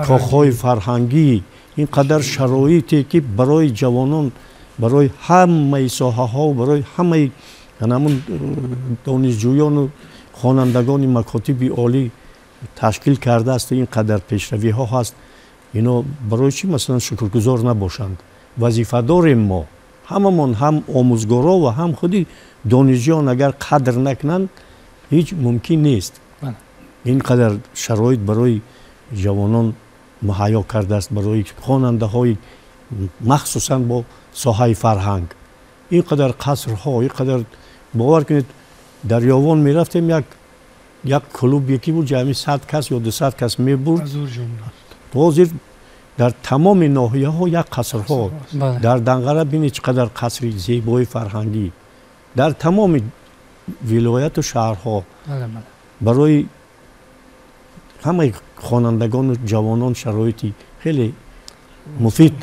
кохҳои фарҳангӣ, ин қадар шароите ки барои ҷавонон, барои ҳамаи соҳаҳо, барои ҳамаи ҳамун донишҷӯёну хонандагони макотиби олӣ ташкил кардааст, ин қадар пешравиҳо ҳаст. Ино барои чӣ масалан шукргузор набошанд? Вазифа дорем мо ҳамамон, ҳам омӯзгоро ва ҳам худи донишҷӯён, агар қадр накунанд, ҳеҷ мумкин нест. Ин қадар шароит барои ҷавонон муҳайё кардааст, барои хонандаҳои махсусан бо соҳаи фарҳанг. Ин қадар қасрҳо, ин қадар, бовар кунед, дар Ёвон мерафтем, як клуб яке буд, ҷамъи 100 кас ё 200 кас мебурд. Ҳозир дар тамоми ноҳияҳо як қасрҳо. Дар Данғара бинед чӣ қадар қасри зебои фарҳангӣ, дар тамоми вилояту шаҳрҳо барои ҳамаи хонандагону ҷавонон шароити хеле Муфид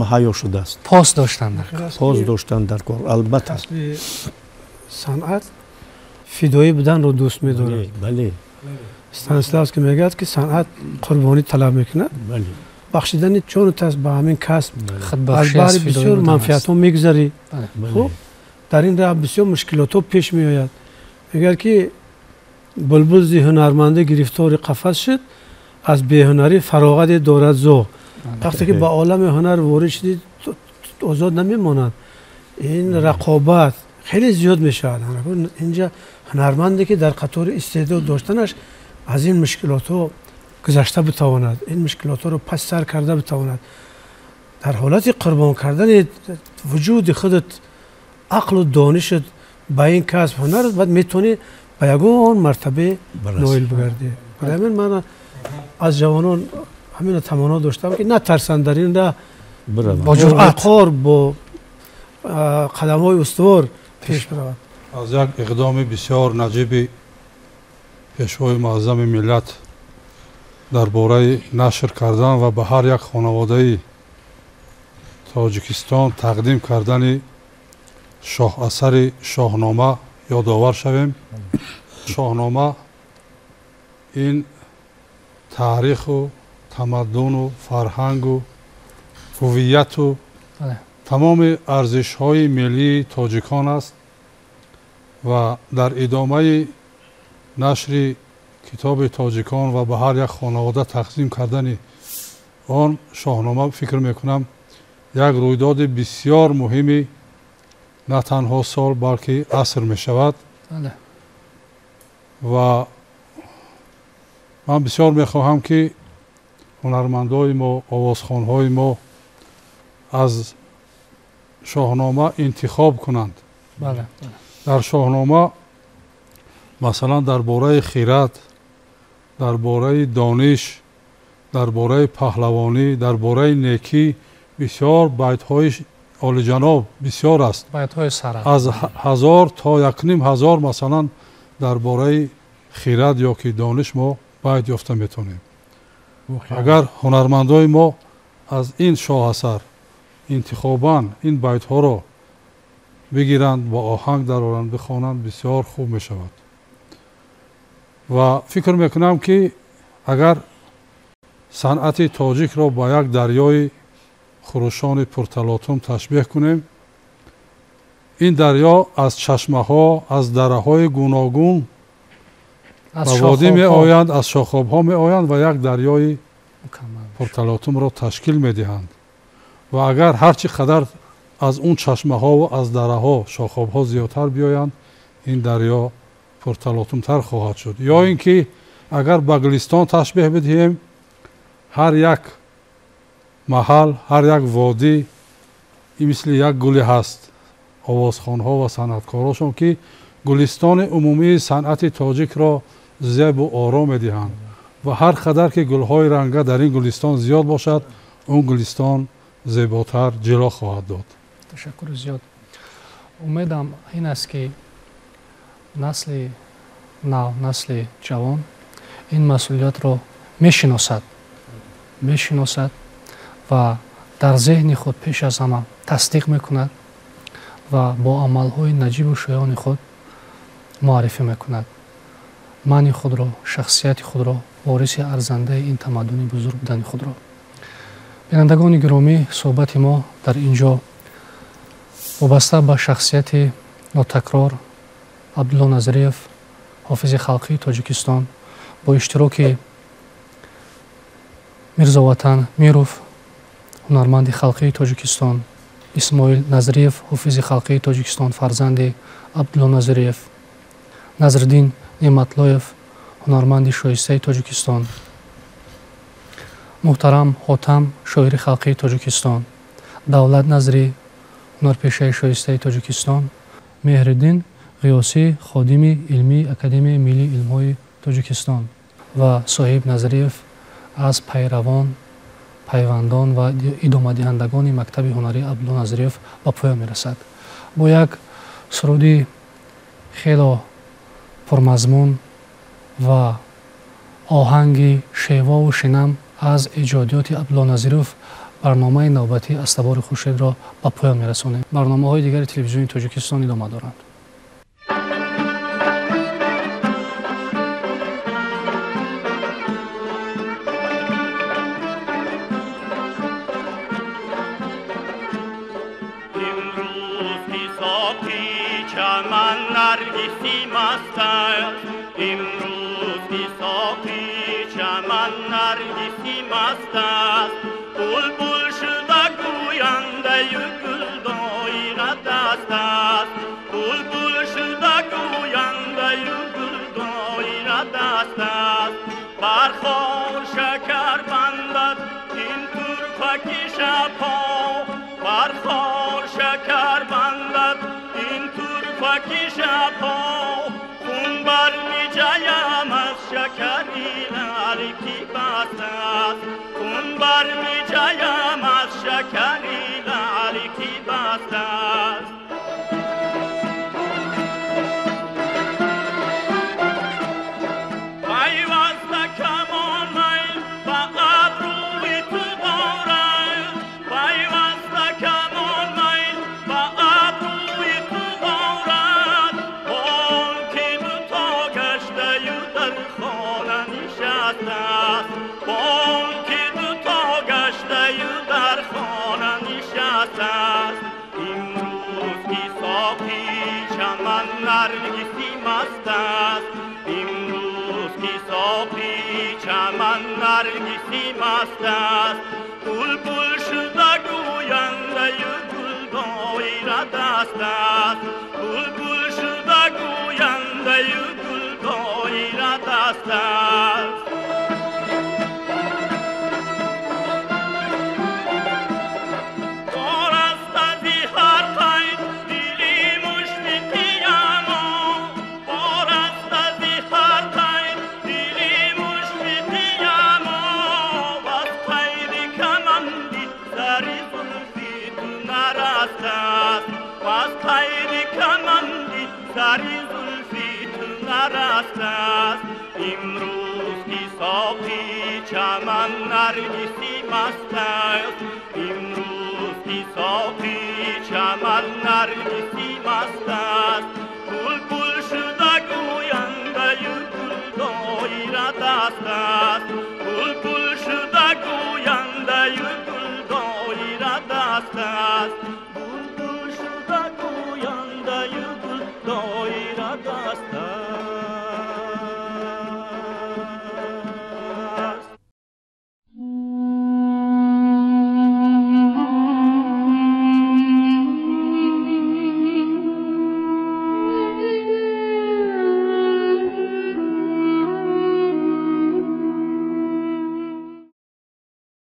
муҳайё шудааст. Пос доштан дар кор. Пос доштан дар кор, албатта. Санъат фидоӣ буданро дӯст медорад. Бале. Станиславский мегӯяд, ки санъат қурбонӣ талаб мекунад. Бале. Бахшидани ҷону тас ба ҳамин касб аз баҳри бисёр манфиатҳо мегузарӣ. Хуб, дар ин раҳ бисёр мушкилотҳо пеш меояд. Мегӯяд, ки булбул зи ҳунармандӣ гирифтори қафас шуд, аз беҳунарӣ фароғате дорад зоғ. Вақте ки ба олами ҳунар ворид шудӣ, озод намемонад. Ин рақобат хеле зиёд мешавад. Инҷа ҳунарманде ки дар қатори истеъдод доштанаш аз ин мушкилотҳо гузашта битавонад, ин мушкилотҳоро пас сар карда битавонад, дар ҳолати қурбон кардани вуҷуди худат, ақлу донишат ба ин касб ҳунар, баъд метавонӣ ба ягон мартабе ноил бигардӣ. Барои ҳамин ман аз ҷавонон ҳамина таманно доштам, ки натарсанд, дар ин раҳ бо ҷуръат, бо қадамҳои устувор пеш бираванд. Аз як иқдоми бисёр наҷиби пешвои муаззами миллат дар бораи нашр кардан ва ба ҳар як хонаводаи Тоҷикистон тақдим кардани шоҳасари Шоҳнома ёдовар шавем. Шоҳнома ин таъриху тамаддуну фарҳангу ҳувияту тамоми арзишҳои миллии тоҷикон аст ва дар идомаи нашри китоби тоҷикон ва ба ҳар як хонавода тақсим кардани он Шоҳнома, фикр мекунам, як рӯйдоди бисёр муҳими на танҳо сол, балки аср мешавад. Ва ман бисёр мехоҳам, ки ҳунармандои мо, овозхонҳои мо аз Шоҳнома интихоб кунанд. Дар Шоҳнома масалан дар бораи хират, дар бораи дониш, дар бораи паҳлавонӣ, дар бораи некӣ бисёр байтҳои олиҷаноб бисёр аст. Аз 1000 то 1500 масалан дар бораи хират ё ки дониш мо байт ёфта метавонем. Агар ҳунармандои мо аз ин шоҳасар интихобан ин байтҳоро бигиранд, бо оҳанг дароранд, бихонанд, бисёр хуб мешавад. Ва фикр мекунам, ки агар санъати тоҷикро ба як дарёи хурӯшони пурталотум ташбеҳ кунем, ин дарё аз чашмаҳо, аз дараҳои гуногун ба водӣ меоянд, аз шохобҳо меоянд ва як дарёи пурталотумро ташкил медиҳанд. Ва агар ҳар чӣ қадар аз он чашмаҳову аз дараҳо, шохобҳо зиёдтар биёянд, ин дарё пурталотумтар хоҳад шуд. Ё ин ки агар ба Гулистон ташбеҳ бидиҳем, ҳар як маҳал, ҳар як водӣ мисли як гуле ҳаст, овозхонҳо ва санъаткорошон, ки гулистони умумии санъати тоҷикро зебу оро медиҳанд. Ва ҳар қадар ки гулҳои ранга дар ин гулистон зиёд бошад, он гулистон зеботар ҷило хоҳад дод. Ташаккури зиёд. Умедам ин аст, ки насли нав, насли ҷавон ин масъулиятро мешиносад ва дар зеҳни худ пеш аз ҳама тасдиқ мекунад ва бо амалҳои наҷибу шоёни худ муаррифӣ мекунад мани худро, шахсияти худро, вориси арзандаи ин тамаддуни бузург будани худро. Бинандагони гиромӣ, суҳбати мо дар ин ҷо вобаста ба шахсияти нотакрор Абдулло Назриев, ҳофизи халқии Тоҷикистон, бо иштироки Мирзоватан Миров, ҳунарманди халқии Тоҷикистон, Исмоил Назриев, ҳофизи халқии Тоҷикистон, фарзанди Абдулло Назриев, Назриддин Неъматлоев, ҳунарманди шоистаи Тоҷикистон, муҳтарам Ҳотам, шоири халқии Тоҷикистон, Давлат Назрӣ, ҳунарпешаи шоистаи Тоҷикистон, Меҳриддин Ғиёсӣ, ходими илмии Академияи миллии илмҳои Тоҷикистон ва Соҳиб Назриев аз пайравон, пайвандон ва идомадиҳандагони мактаби ҳунарии Абдулло Назриев ба поён мерасад. Бо як суруди хело пурмазмун ва оҳанги шевову шинам Аз эҷодиёти Абдулло Назиров барномаи навбатӣ аз табори хуршедро ба поён мерасонем. Барномаҳои дигари телевизиони Тоҷикистон идома доранд. Bul bul şuda guyanda yugul doira dasta.